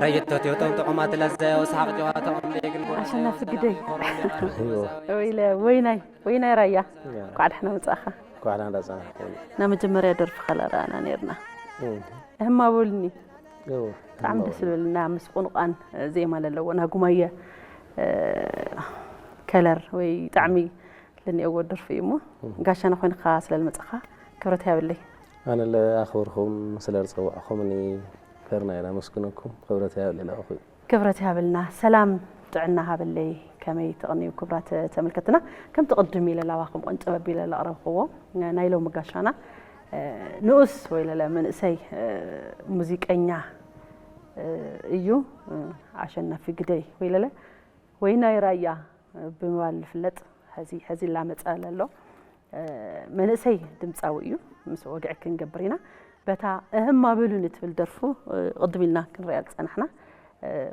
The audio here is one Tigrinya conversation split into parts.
ረየቶትዮ ጦምጥዑማት ለዘ ወስሓቕ ጨዋታኦም ደግን ጎራ ኣሸናፊ ግደይ። ወይለ ወይናይ ወይናይ ራያ። እንኳዕ ደሕና መጻእኻ። ኳዕላ እንዳጻናሕኩም ናብ መጀመርያ ደርፍኻ ላረኣና ነርና። እህማ በሉኒ። ብጣዕሚ ደስ ዝብል፣ እና ምስ ቁንቋን ዜማ ለለዎ፣ ና ጉማየ ከለር ወይ ጣዕሚ ለኒኤዎ ደርፊ እዩ እሞ፣ ጋሻና ኮይንካ ስለልመጻኻ ክብረት ያብለይ። ኣነ ለኣኽብርኩም ስለ ዝጸዋዕኹምኒ ከርና ኢና መስግነኩም። ክብረት ያብለይ ለኣኹ። ክብረት ያብልና። ሰላም ጥዕና ሃበለይ። ከመይ ትቕንዩ ክቡራት ተመልከትና? ከምቲ ቅድም ኢለ ላባኹም ቐንጨበብ ኢለ ለቕረብክዎ፣ ናይ ሎሚ ጋሻና ንኡስ ወይለለ መንእሰይ ሙዚቀኛ እዩ። ኣሸናፊ ግደይ ወይለለ ወይናይ ራያ ብምባል ዝፍለጥ፣ ሐዚ ሐዚ ላመጸ ለሎ መንእሰይ ድምጻዊ እዩ። ምስ ወግዒ ክንገብር ኢና። በታ እህም ኣበሉኒ ትብል ደርፉ ቅድም ኢልና ክንሪኣ ዝጸናሕና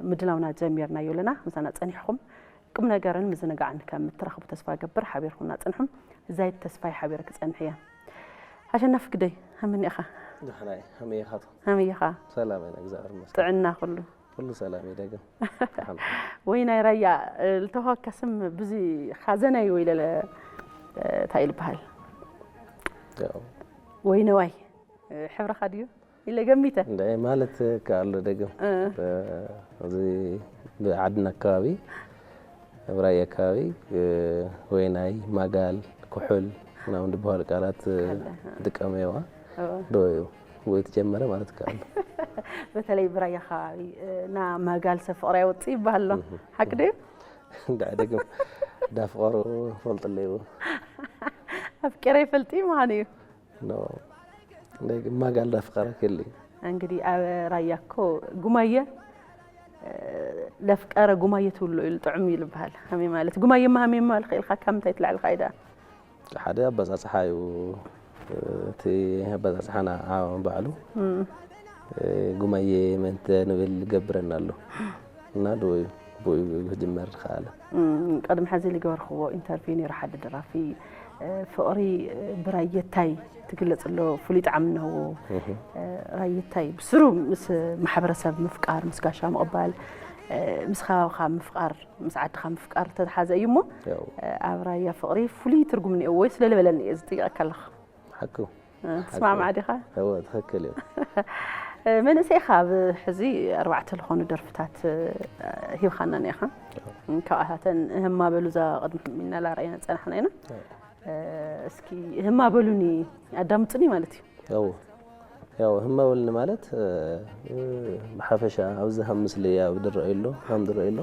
ምድላውና ጀሚርናዮ ኣለና። ምሳና ጸኒሕኩም ቁም ነገርን ምዝንጋዕን ከም እትረኽቡ ተስፋ እገብር። ሓቢርኩምና ጽንሑ። ዛይድ ተስፋይ ሓቢረ ክጸንሕ እየ። ኣሸናፊ ግደይ ሃመኒ ኢኻ? ደሕና እየ። ሃመይ ኢኻ? ሃመይ ኢኻ? ሰላም እየ፣ እግዚኣብሔር ይመስገን። ጥዕና ኩሉ? ኩሉ ሰላም እዩ ደገም። ወይናይ ራያ ልተዋካ ስም ብዙ ኻዘናይ ወይ ለለ እንታይ ይልበሃል? ወይነዋይ ሕብረኻ ድዩ ኢለ ገሚተ። እንደ ማለት ከኣሎ ደገም እዚ ብዓድና ኣካባቢ ኣብ ራያ ኣካባቢ ወይናይ፣ ማጋል፣ ኩሑል ምናምን ዝበሃሉ ቃላት ጥቀመዋ ዶ እዩ ወይ ተጀመረ ማለት ከኣሎ። በተለይ ብራያ ከባቢ ና ማጋል ሰብ ፍቕሪ ኣይወፅእ ይበሃል ኣሎ። ሓቂ ድዩ? እንዳ ደገም ዳፍቐሩ ፈልጥለይዎ ኣፍቂረ ይፈልጥ እዩ ምዃኑ እዩ። ማጋ እንዳፍቀረ ክል እንግዲህ ኣብ ራያ እኮ ጉማየ ለፍቀረ ጉማየ ትብሎ ኢሉ ጥዑም እዩ ልበሃል። ሃሜ ማለት ጉማየ ማ ሃሜ ማ ልኽእል ኢልካ ካብ ምንታይ ትላዕልካ ኢዳ ሓደ ኣበፃፅሓ እዩ እቲ ኣበፃፅሓና ባዕሉ ጉማየ ምእንተ ንብል ገብረና ኣሎ እና ድኡ እዩ ብኡ ክጅመር ዝኸኣለ። ቅድሚ ሕዚ ዝገበርክዎ ኢንተርቪው ነይሩ ሓደ ደራፊ ፍቕሪ ብራየታይ ትግለፅ ኣሎ ፍሉይ ጣዕሚ ነዎ። ራየታይ ብስሩ ምስ ማሕበረሰብ ምፍቃር ምስ ጋሻ ምቕባል ምስ ከባብኻ ምፍቃር ምስ ዓድኻ ምፍቃር ተተሓዘ እዩ እሞ ኣብ ራያ ፍቕሪ ፍሉይ ትርጉም እኒኦ ወይ ስለ ልበለኒ እየ ዝጥይቐካ ኣለኹ። ሓቁ ትስማዕማዕ ዲኻ? እወ ትኽክል እዩ። መንእሰይ ኢኻ ኣብ ሕዚ ኣርባዕተ ዝኾኑ ደርፍታት ሂብኻና ኒኢኻ። ካብኣታተን ህማ በሉ እዛ ቅድሚ ሕሚና ላርኣይና ዝፀናሕና ኢና። እስኪ ህማ በሉኒ ኣዳምፁኒ ማለት እዩ። እወ ያው ህማ በሉኒ ማለት ብሓፈሻ ኣብዚ ከም ምስሊ ኣብ ድረኣዩ ኣሎ ከም ድረኣዩ ኣሎ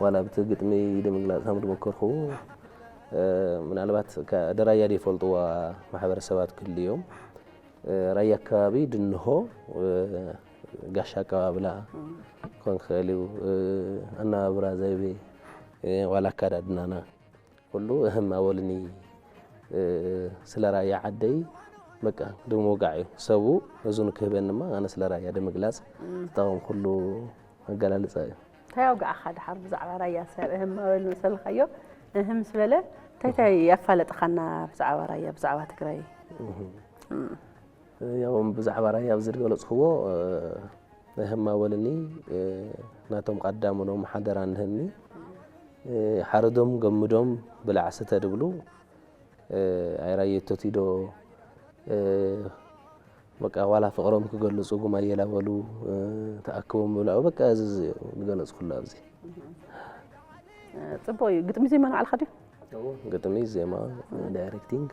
ዋላ ብቲ ግጥሚ ንምግላፅ ከም ዝሞከርክዎ ምናልባት ደራያ ዘይፈልጥዋ ማሕበረሰባት ክህልዮም ራያ ኣከባቢ ድንሆ ጋሻ ኣቀባብላ ክኾን ክኽእል እዩ ኣነባብራ ዘይቤ ዋላ ኣካዳድናና ኩሉ እህም ኣበሉኒ ስለ ራያ ዓደይ በቃ ድምውጋዕ እዩ ሰቡ እዙ ንክህበኒ ድማ ኣነ ስለ ራያ ድምግላፅ ዝጠቐምኩሉ ኣገላልፃ እዩ። እንታይ ኣውግዓኻ ደሓር ብዛዕባ ራያ ሰብ እህም ኣበል መሰልካዮ እህም ስበለ እንታይ እንታይ ኣፋለጥኻና ብዛዕባ ራያ ብዛዕባ ትግራይ? ያው ብዛዕባ ራያ ኣብዚ ዝገለፅክዎ እህም ኣበልኒ ናቶም ቐዳምኖም ሓደራ እንህኒ ሓረዶም ገምዶም ብላዕ ስተ ድብሉ ኣይራየቶት ዶ በቃ ዋላ ፍቕሮም ክገልፁ ጉማየ ላበሉ ተኣክቦም ምብላዑ በቃ እዚ ዝገለፅኩሉ ኣብዚ። ፅቡቅ እዩ። ግጥሚ ዜማ ንባዕልካ ድዩ? ግጥሚ ዜማ ዳይሬክቲንግ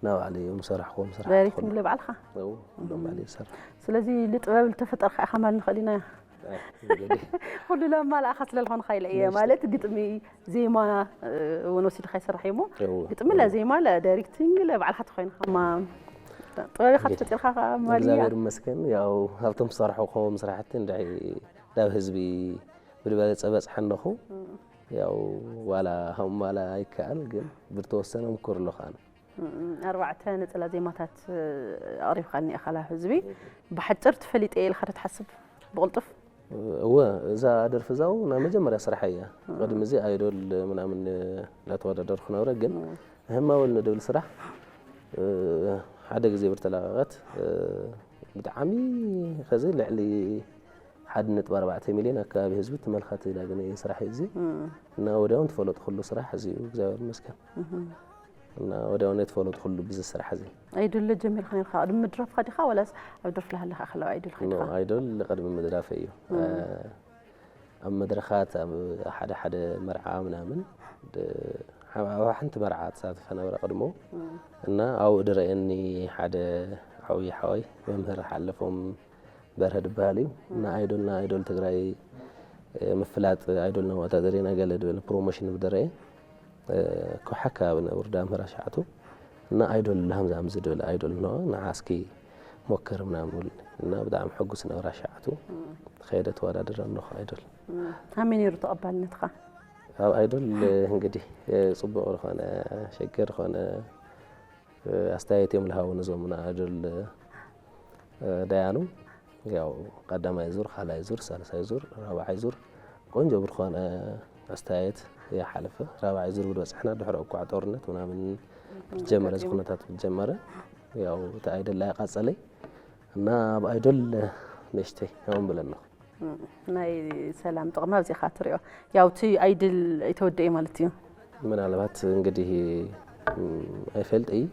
ናባዕለይ እዮም ዝሰራሕክዎም ስራሕ ዳይሬክቲንግ ለባዕልካ? ናባዕለይ ዝሰርሕ። ስለዚ ንጥበብ ዝተፈጠርካ ኢኻ ማል ንኽእል ኢና። ኩሉ ለማልኣኻ ስለ ዝኾንካ ኢለ እየ ማለት ግጥሚ ዜማ እውን ወሲድካ ይሰርሕ እዩሞ ግጥሚ ለ ዜማ ለ ዳይሬክቲንግ ለ ባዕልካ ተኮይንካ ማ ጥበብ ኢኻ ትፈጢርካ ማልያ እግዚኣብሔር ይመስገን። ያው ኣብቶም ዝሰርሕኹም ስራሕቲ እንድዒ ናብ ህዝቢ ብልበለፀ በፅሐ ኣለኹ። ያው ዋላ ከም ማላ ኣይከኣል ግን ብተወሰነ ምኩር ኣለኹ ኣነ። ኣርባዕተ ነፀላ ዜማታት ኣቕሪብካልኒ ኢኻ ላብ ህዝቢ። ብሓጭር ትፈሊጠ ኢልካ ዶ ትሓስብ ብቕልጡፍ? እወ፣ እዛ ደርፊ እዛ እውን ናይ መጀመርያ ስራሕ እያ። ቅድሚ እዚ ኣይዶል ምናምን እናተወዳደርኩ ነበረ፣ ግን ህማወል ንድብል ስራሕ፣ እ፣ ሓደ ግዜ ብር ተለቐቐት፣ እ፣ ብጣዕሚ ኸዚ ልዕሊ ሓደ ነጥቢ ኣርባዕተ ሚልዮን ኣካባቢ ህዝቢ ተመልካቲ ዳግነ ስራሕ እዩ እዚ። እና ወዲያውን ተፈለጥኩሉ ስራሕ እዚ እዩ፣ እግዚኣብሔር ይመስገን። እና ወዲያውን የተፈለጥኩሉ ብዚ ስራሕ እዚ። ኣይዶል ጀሚርካ ነርካ? ቅድሚ ምድራፍካ ዲኻ፣ ወላስ ኣብ ደርፊ ለሃለኻ ከለዋ ኣይዶል ኖ፣ ኸይድካ? ኣይዶል ቅድሚ ምድራፍ እዩ። ኣብ መድረኻት፣ ኣብ ሓደ ሓደ መርዓ ምናምን፣ ድ-፣ ኣብ ሓንቲ መርዓ ተሳተፈ ነበረ ቅድሞ። እና ኣብኡ ድረአየኒ ሓደ ዓብዪ ሓወይ፣ መምህር ሓለፎም በርሀ ዝበሃል እዩ። እና ኣይዶልና፣ ኣይዶል ትግራይ፣ እ፣ ምፍላጥ፣ ኣይዶልና መወዳደሪና ገለ ድብል ፕሮሞሽን ብደረየ፣ እ፣ ከውሓ ከባቢ ነብር ዳምህራ ሸዓቱ። እና ኣይዶል ላምዛም ዝድብል ኣይዶል ኖ፣ ንዓ እስኪ ሞክር ምናምን ብሉኒ። እና ብጣዕሚ ሕጉስ ነበራ ሸዓቱ። ኸይደ ተወዳደረ ኣለኹ ኣይዶል። ከመይ ነይሩ ተቐባልነትኻ? ኣብ ኣይዶል እንግዲህ፣ እ፣ ጽቡቕ ዝኾነ፣ ሸገር ዝኾነ፣ እ፣ ኣስተያየት እዮም ልሃቡ ነዞም ንኣይዶል፣ እ፣ ደያኑ። ያው ቀዳማይ ዙር፣ ካልኣይ ዙር፣ ሳልሳይ ዙር፣ ራብዓይ ዙር ቆንጆ ብዝኾነ ኣስተያየት ይሓለፈ። ራብዓይ ዙር ብድበጻሕና ድሕሪ እኳዕ ጦርነት ምናምን ብጀመረ፣ እዚ ኩነታት ብጀመረ፣ ያው እቲ ኣይዶል ኣይቃጸለይ እና ኣብ ኣይዶል ንእሽተይ ከምብለና። ናይ ሰላም ጥቕሚ ኣብዚኻ ትሪኦ። ያው እቲ ኣይድል ኣይተወደኤ ማለት እዩ። ምናልባት እንግዲህ፣ ም፣ ኣይፈልጥ እይ፣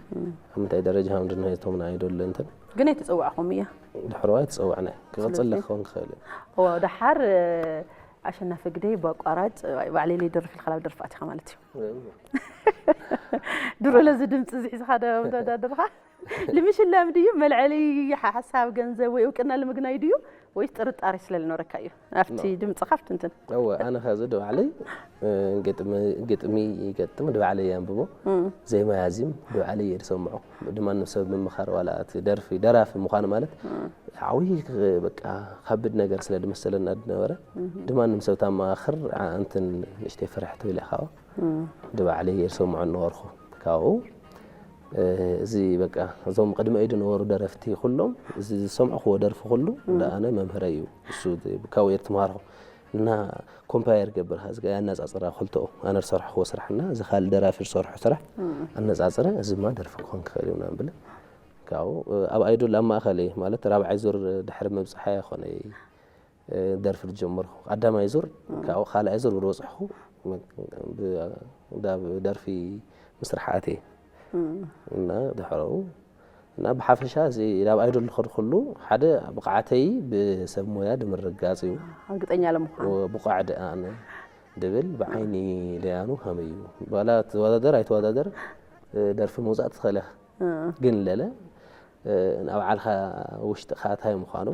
ኣብ ምንታይ ደረጃ ከም ድንሄቶም ናይ ኣይዶል እንትን። ግን ኣይተጸዋዕኹም እያ? ድሕሮ ኣይተጸዋዕና። ክቕጽል ስለዚ ክኸውን ክኽእል እዩ። እዎ፣ ደሓር፣ እ፣ ኣሸናፊ ግደይ ብኣቋራጭ ባዕለይ ለይ ደርፍ ኢልካ ላብ ደርፊ ኣቲኻ ማለት እዩ። ድሮ ለዚ ድምፂ እዚ ሒዝኻ ዶ ተወዳደርካ? ልምሽላም ድዩ? መልዐሊ ሓ-፣ ሓሳብ ገንዘብ ወይ እውቅና ልምግናይ ድዩ? ወይስ ጥርጣሬ ስለ ልኖረካ እዩ? ኣብቲ ኖ። ድምፅኻ ኣብቲ እንትን። እወ፣ ኣነ ኸዚ ድባዕለይ፣ እ፣ ግጥሚ፣ ግጥሚ ይገጥም፣ ድባዕለይ የንብቦ። እም። ዜማ ያዚም፣ ድባዕለይ እየ ዝሰምዖ። ብማንም ሰብ ምምኻር ዋላ እቲ ደርፊ፣ ደራፊ ምዃን ማለት እም። ዓብዪ ክ-፣ በቃ፣ ከብድ ነገር ስለ ዝመሰለና ዝነበረ፣ እም። ብማንም ሰብ ታማኽር፣ ዓ-፣ እንትን ንእሽተይ ፍርሕ ትብል ኢኻ። እም። ድባዕለይ እየ ዝሰምዖ ዝነበርኩ። ካብኡ፣ እ፣ እዚ በቃ፣ እዞም ቅድሚ ኢዱ ነበሩ ደረፍቲ ኩሎም፣ እዚ ዝሰምዕክዎ ደርፊ ኩሉ፣ እም። እንዳ ኣነ መምህረይ እዩ። እሱ ካብኡ እየ ትምሃርኩ። እና ኮምፓየር ገብር፣ እዚ ጋር ያነጻጽራ ክልተኡ፣ ኣነ ዝሰርሕክዎ ስራሕና፣ እዚ ካልእ ደራፊ ዝሰርሖ ስራሕ፣ እም። ኣነጻጽረ፣ እዚ ማ ደርፊ ክኾን ክኽእል እዩ ምናምን ብለ። ካብኡ፣ እ፣ ኣብ ኣይዶል ኣብ ማእኸል እየ፣ ማለት ራብዓይ ዙር ድሕሪ ምብጽሓ ይኾነ፣ እ፣ ደርፊ ዝጀመርኩ። ቀዳማይ ዙር፣ እም። ካብኡ ካልኣይ ዙር ብዝበጽሕኩ፣ ብ-፣ ብ-፣ ደርፊ ምስራሕ ኣትየ። እም። እና ድሕረኡ፣ እና ብሓፈሻ እዚ ናብ ኣይዶል ዝኸድኩሉ ሓደ ብቕዓተይ ብሰብ ሞያ ድምርጋጽ እዩ። እርግጠኛ ለምዃን። ወ-፣ ብቑዕ ደ-፣ ኣነ ድብል ብዓይኒ ደያኑ ከመይ እዩ? ዋላ ትወዳደር ኣይትወዳደር፣ እ፣ ደርፊ ምውጻእ ትኽእል ኢኻ። እ። ግን ለለ፣ እ፣ ንባዕልኻ ውሽጥኻ እንታይ ምዃኑ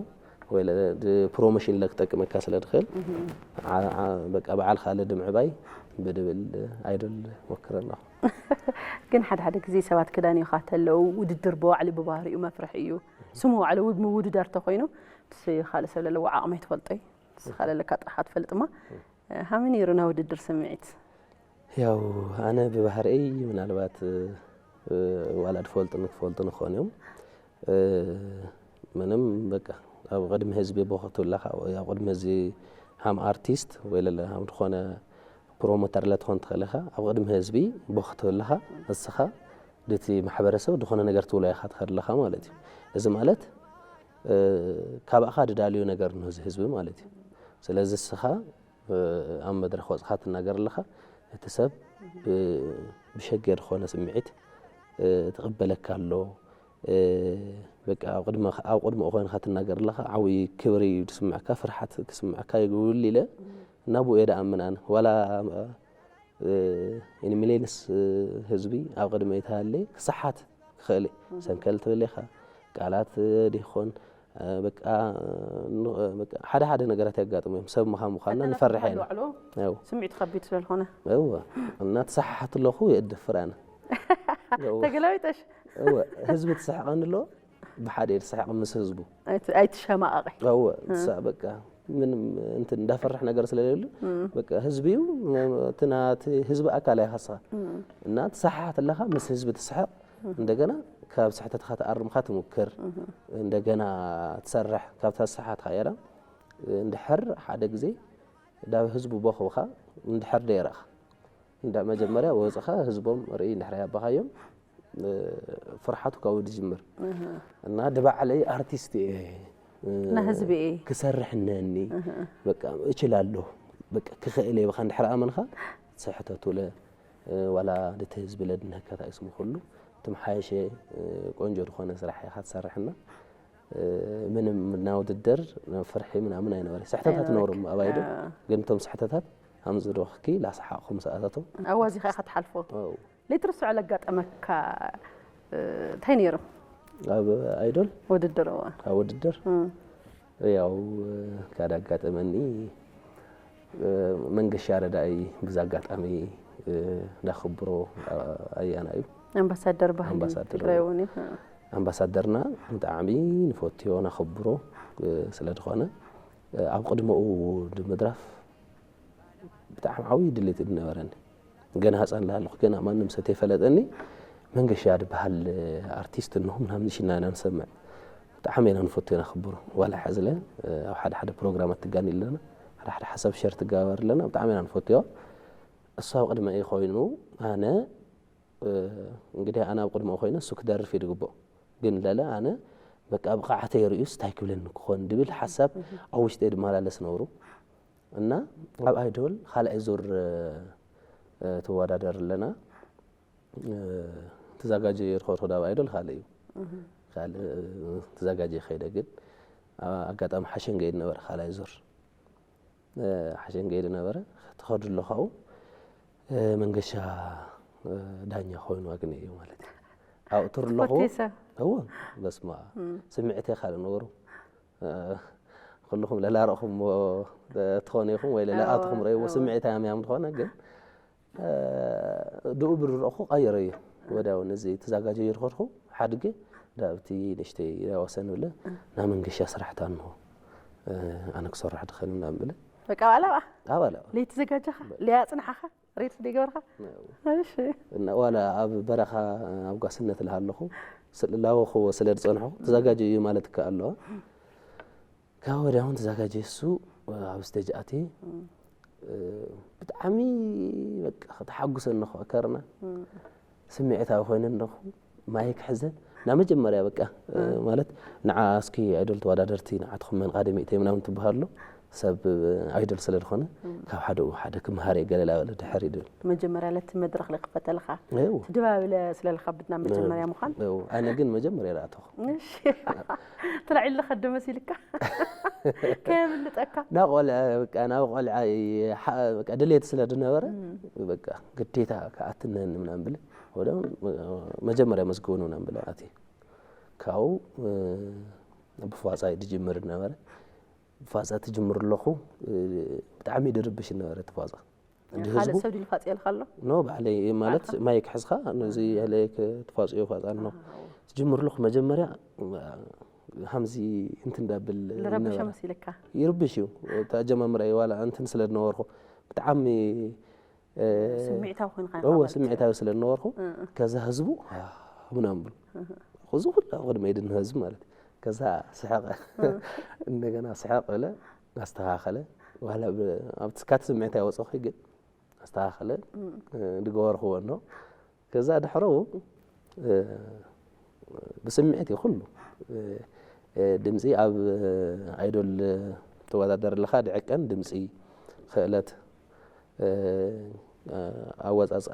ወይ ለለ ድ-፣ ፕሮሞሽን ለክጠቅመካ ስለ ድኽእል፣ እህ። ዓ-፣ ዓ-፣ በቃ ባዕልኻ ለድምዕባይ ብድብል ኣይዶል ሞክረ ኣለኹ። ግን ሓደ ሓደ ግዜ ሰባት ክዳንዩኻ ተለዉ ውድድር ብባዕሉ ብባህሪኡ መፍርሒ እዩ። ስሙ ባዕሉ ውድ-፣ ምውድዳር ተኾይኑ፣ ምስ ካልእ ሰብ ለለዎ ዓቕሚ ኣይትፈልጦይ። ንስኻ ለለካ ጥራኻ ትፈልጥ እማ፣ ሃመይ ነይሩ ናይ ውድድር ስምዒት? ያው ኣነ ብባህርየይ ምናልባት፣ እ፣ ዋላ ድፈልጡኒ ክፈልጡኒ ክኾኑ እዮም። እ፣ ምንም በቃ ኣብ ቅድሚ ህዝቢ ቦኽቱ ኣለኻ፣ ኣብ ቅድሚ ህዝቢ ሃም ኣርቲስት ወይ ለለ ሃም ዝኾነ ፕሮሞተር ለትኾን ትኽእል ኢኻ። ኣብ ቅድሚ ህዝቢ ቦኽቱ ኣለኻ፣ ንስኻ ድቲ ማሕበረሰብ ዝኾነ ነገር ትብሎ ኢኻ ትኸድ ኣለኻ ማለት እዩ። እዚ ማለት፣ እ፣ ካባእኻ ድዳልዮ ነገር ንህዚ ህዝቢ ማለት እዩ። ስለዚ እስኻ፣ እ፣ ኣብ መድረኽ ወጽኻ ትናገር ኣለኻ፣ እቲ ሰብ ብ-፣ ብሸገ ዝኾነ ስምዒት፣ እ፣ ትቕበለካ ኣሎ። እ፣ በቃ ኣብ ቅድመ-፣ ኣብ ቅድመኡ ኮይንካ ትናገር ኣለኻ፣ ዓብዪ ክብሪ እዩ ዝስምዐካ፣ ፍርሓት ክስምዐካ ይግብሉ ኢለ ናብኡ እየ ድኣምን ኣነ። ዋላ፣ እ፣ ን ሚልዮንስ፣ እ፣ ህዝቢ ኣብ ቅድመይ ተሃልየ ክሰሓት ክኽእል እየ። ሰንከል ትብል ኢኻ፣ ቃላት፣ እ፣ ዲኾን፣ እ፣ በቃ፣ ን-፣ በቃ፣ ሓደ ሓደ ነገራት የጋጥሙ እዮም። ሰብ ምዃን ምዃንና ኣተናፊስካ ንፈርሕ ኢና። ባዕሉ ያው። ስምዒቱ ከቢድ ስለ ዝኾነ። እወ። እና ትሰሓሓት ኣለኹ የእድፍር ኣነ። እወ። ተገላቢጠሽ። እወ። ህዝቢ ትስሕቐኒ ኣለዎ፣ ብሓደ እየ ዝስሕቕ ምስ ህዝቡ። ኣይት-፣ ኣይትሸማቐቒ። እወ። እ። ትሳ-፣ በቃ፣ ምንም እንትን እንዳፈርሕ ነገር ስለሌሉ፣ እ። በቃ፣ ህዝቢ እዩ፣ እቲ ናቲ ህዝቢ ኣካል እያ ኻስኻ። እ። እና ትሰሓሓት ኣለኻ፣ ምስ ህዝቢ ትስሕቕ፣ እንደገና ካብ ስሕተትካ ትኣርምካ ትምክር፣ እህ። እንደገና ትሰርሕ፣ ካብ ተሰሓትካ እያ ዳ። እንድሕር ሓደ ግዜ ናብ ህዝቡ ቦኽብኻ እንድሕር ደይረእኻ፣ እንዳ መጀመርያ ወፅኻ ህዝቦም ርኢ እንድሕር ያባኻዮም፣ እ፣ ፍርሓቱ ካብኡ ዝጅምር። እና ድባዕለይ ኣርቲስት እየ፣ እ፣ እና ህዝቢ እየ። ክሰርሕ እነኒ፣ በቃ እችላለሁ፣ በቃ ክኽእል እየ ብኻ እንድሕር ኣመንኻ፣ ስሕተቱ ለ፣ እ፣ ዋላ ድቲ ህዝቢ ለድነካ ታይስሙ ኩሉ ትምሓየሸ፣ እ፣ ቆንጆ ዝኾነ ስራሕ ኢኻ ትሰርሕና። እ፣ ምንም እና ውድድር ፍርሒ ምናምን ኣይነበረ። ስሕተታት ኣይነበረክ። ኖርም ኣብ ኣይዶ፣ አ። ግን እቶም ስሕተታት ሃምዚ ዶኽኪ ላስሓቕኹም ሰኣታቶም። ኣዋዚኻ ኢኻ ትሓልፎ። ኣው። ለይትርስዖ ለጋጠመካ፣ እ፣ እንታይ ነይሩ? ኣብ ኣይዶል፣ ውድድር እዋ። ኣብ ውድድር፣ እም። ያው፣ እ፣ ካዳጋጠመኒ፣ እ፣ መንገሻ ረዳኢ ብዛ ኣጋጣሚ፣ እ፣ እንዳኽብሮ፣ እ፣ ኣያና እዩ። ኣምባሳደር ባህሊ ኣምባሳደር ትግራይ እዋ። እውን እዩ። ኣምባሳደርና ብጣዕሚ ንፈትዮ፣ ነኽብሮ፣ እ፣ ስለ ዝኾነ፣ እ፣ ኣብ ቅድመኡ ንምድራፍ ብጣዕሚ ዓብዪ ድሌት ዝነበረኒ። ገና ህፃን ላሃለኹ፣ ገና ማንም ሰብ ተይፈለጠኒ፣ መንገሻ ዝበሃል ኣርቲስት እንሆ ምናምን ሽና ኢና ንሰምዕ። ብጣዕሚ ኢና ንፈትዮ፣ ነኽብሮ። ዋላ ሕዚ ለ፣ እ፣ ኣብ ሓደ ሓደ ፕሮግራማት ትጋኒ ኣለና፣ ሓደ ሓደ ሓሳብ ሸር ትጋበር ኣለና፣ ብጣዕሚ ኢና ንፈትዮ። እሱ ኣብ ቅድመ ኮይኑ ኣነ፣ እ፣ እንግዲህ ኣነ ኣብ ቅድመኡ ኮይነ እሱ ክደርፍ እዩ ዝግብኦ። ግን ለለ ኣነ በቃ ብቕዓተይ ርእዩስ እንታይ ክብለኒ ክኾን ድብል ሓሳብ ኣብ ውሽጠይ ድመላለስ ነብሩ። እና ኣብ ኣይዶል ካልኣይ ዙር፣ እ፣ ትወዳደር ኣለና። እ፣ ተዛጋጀ የድኸድኹ ኣብ ኣይዶል ካልእ እዩ። ካልእ፣ እ፣ ተዛጋጀ ከይደ ግን፣ ኣ-፣ ኣጋጣሚ ሓሸንገ እዩ ዝነበረ ካልኣይ ዙር። እ፣ ሓሸንገ እዩ ዝነበረ። ትኸዱ ኣለኹ ኣብኡ፣ እ፣ መንገሻ፣ እ፣ ዳኛ ኮይኑ ኣግነ እዩ ማለት እዩ። ኣብኡ ትር ኣለኹ። ትፈትዮ ሰብ? እወ፣ በስመ ኣብ። ስምዒተይ ካልእ ነበሩ። እ፣ ኩልኹም ለላረኹም ትኾኑ ኢኹም ወይ ለላኣትኹም እወ፣ ረእይዎ እወ። ስምዒት ኣያም ትኾነ ግን፣ እ፣ ድኡ ብርረኹ ቀይረዮ። ወዲያው ነዚ ተዛጋጀዮ ዝኸድኩ ሓድገ ዳብቲ ንእሽተይ ወሰን ብለ፣ "ናብ መንገሻ ስራሕታ እንሆ፣ እ፣ ኣነ ክሰርሕ ድኸን" ምናምን ብለ። በቃ ባዕላ በኣ? ኣባላ። ለይቲ ዘጋጃኻ? ለያ ጽንሓኻ? ሬት ደይገበርካ? እሺ። እና ዋላ ኣብ በረኻ ኣብ ጓስነት ልሃለኹ፣ ስለ ላወኽዎ ስለ ዝጸንሑ፣ ተዛጋጀ እዩ ማለት ይከኣል ኣለዋ። ካብ ወዲያ እውን ተዛጋጀ እሱ ኣብ ስቴጅ ኣትየ፣ እ፣ ብጣዕሚ በቃ ተሓጉሰ ኣለኹ፣ ኣከርና። ስምዒታዊ ኮይነ ኣለኹ። ማይክ ሕዘ ናብ መጀመርያ በቃ፣ እ፣ ማለት ንዓ እስኪ ኣይዶል ተወዳደርቲ ንዓትኹም መን ቃደሚእተይ ምናምን ትበሃሉ ሰብ፣ እ፣ ኣይዶል ስለ ዝኾነ ካብ ሓደ ሓደ ክመሃር እየ ገለ ላበለ ድሕር ይድል። መጀመርያ ለቲ መድረኽ ለክፈተልኻ እው። ትድባብለ ስለልካ ብድና መጀመርያ ምዃን። እው። ኣነ ግን መጀመርያ ላኣተኹ። እሺ። ተላዒሉ ለኸደ መሲልካ? ከየምልጠካ? ናብ ቆልዓ፣ በቃ ናብ ቆልዓ እየ፣ ሓ-፣ በቃ ድሌት ስለ ዝነበረ፣ በቃ ግዴታ ክኣትነኒ ምናምን ብለ። ወደ መጀመርያ መዝግቡኒ ምናምን ብለ ኣትየ። ካብኡ፣ እ፣ ብፋጻ እዩ ዝጅምር ዝነበረ። ብፋጻ ትጅምር ኣለኹ፣ እ፣ ብጣዕሚ ድርብሽ ነበረ እቲ ፋጻ። እንዲ ካልእ ህዝቡ ሰብ ድዩ ዝፋጽየልካ ኣሎ? ኖ፣ ባዕለይ ማለት ማይክ ሕዝካ ነዚ ያለ ክትፋጽዮ ፋጻ ነው። ትጅምር ኣለኹ መጀመርያ፣ ሃምዚ እንትን ዳብል ልረብሾ ነበረ። መሲልካ? ይርብሽ እዩ። እቲ ኣጀማምራ ዋላ እንትን ስለ ዝነበርኩ ብጣዕሚ፣ እ፣ ስምዒታዊ ኮይንካ ኢኻ እወ፣ ማለት እዩ። ስምዒታዊ ስለ ዝነበርኩ እ። ከዛ ህዝቡ፣ "አ፣ ምናምን ብሎ። እዚ ኩሉ ኣብ ቅድመ ኢድን ህዝቢ ማለት እዩ። ከዛ ስሐቀ። እንደገና ስሐቅ ብለ፣ ኣስተኻኸለ። ዋላ ብ-፣ ኣብቲ ካቲ ስምዒት ኣይወፀኹ ግን ኣስተኻኸለ። እ፣ ድገበርክዎ እንዶ። ከዛ ድሕረኡ፣ እ፣ ብስምዒት እዩ ኩሉ። እ፣ እ፣ ድምፂ ኣብ፣ እ፣ ኣይዶል ተወዳደር ኣለኻ፣ ድዕቀን ድምፂ፣ ክእለት፣ እ፣ ኣወፃፅኣ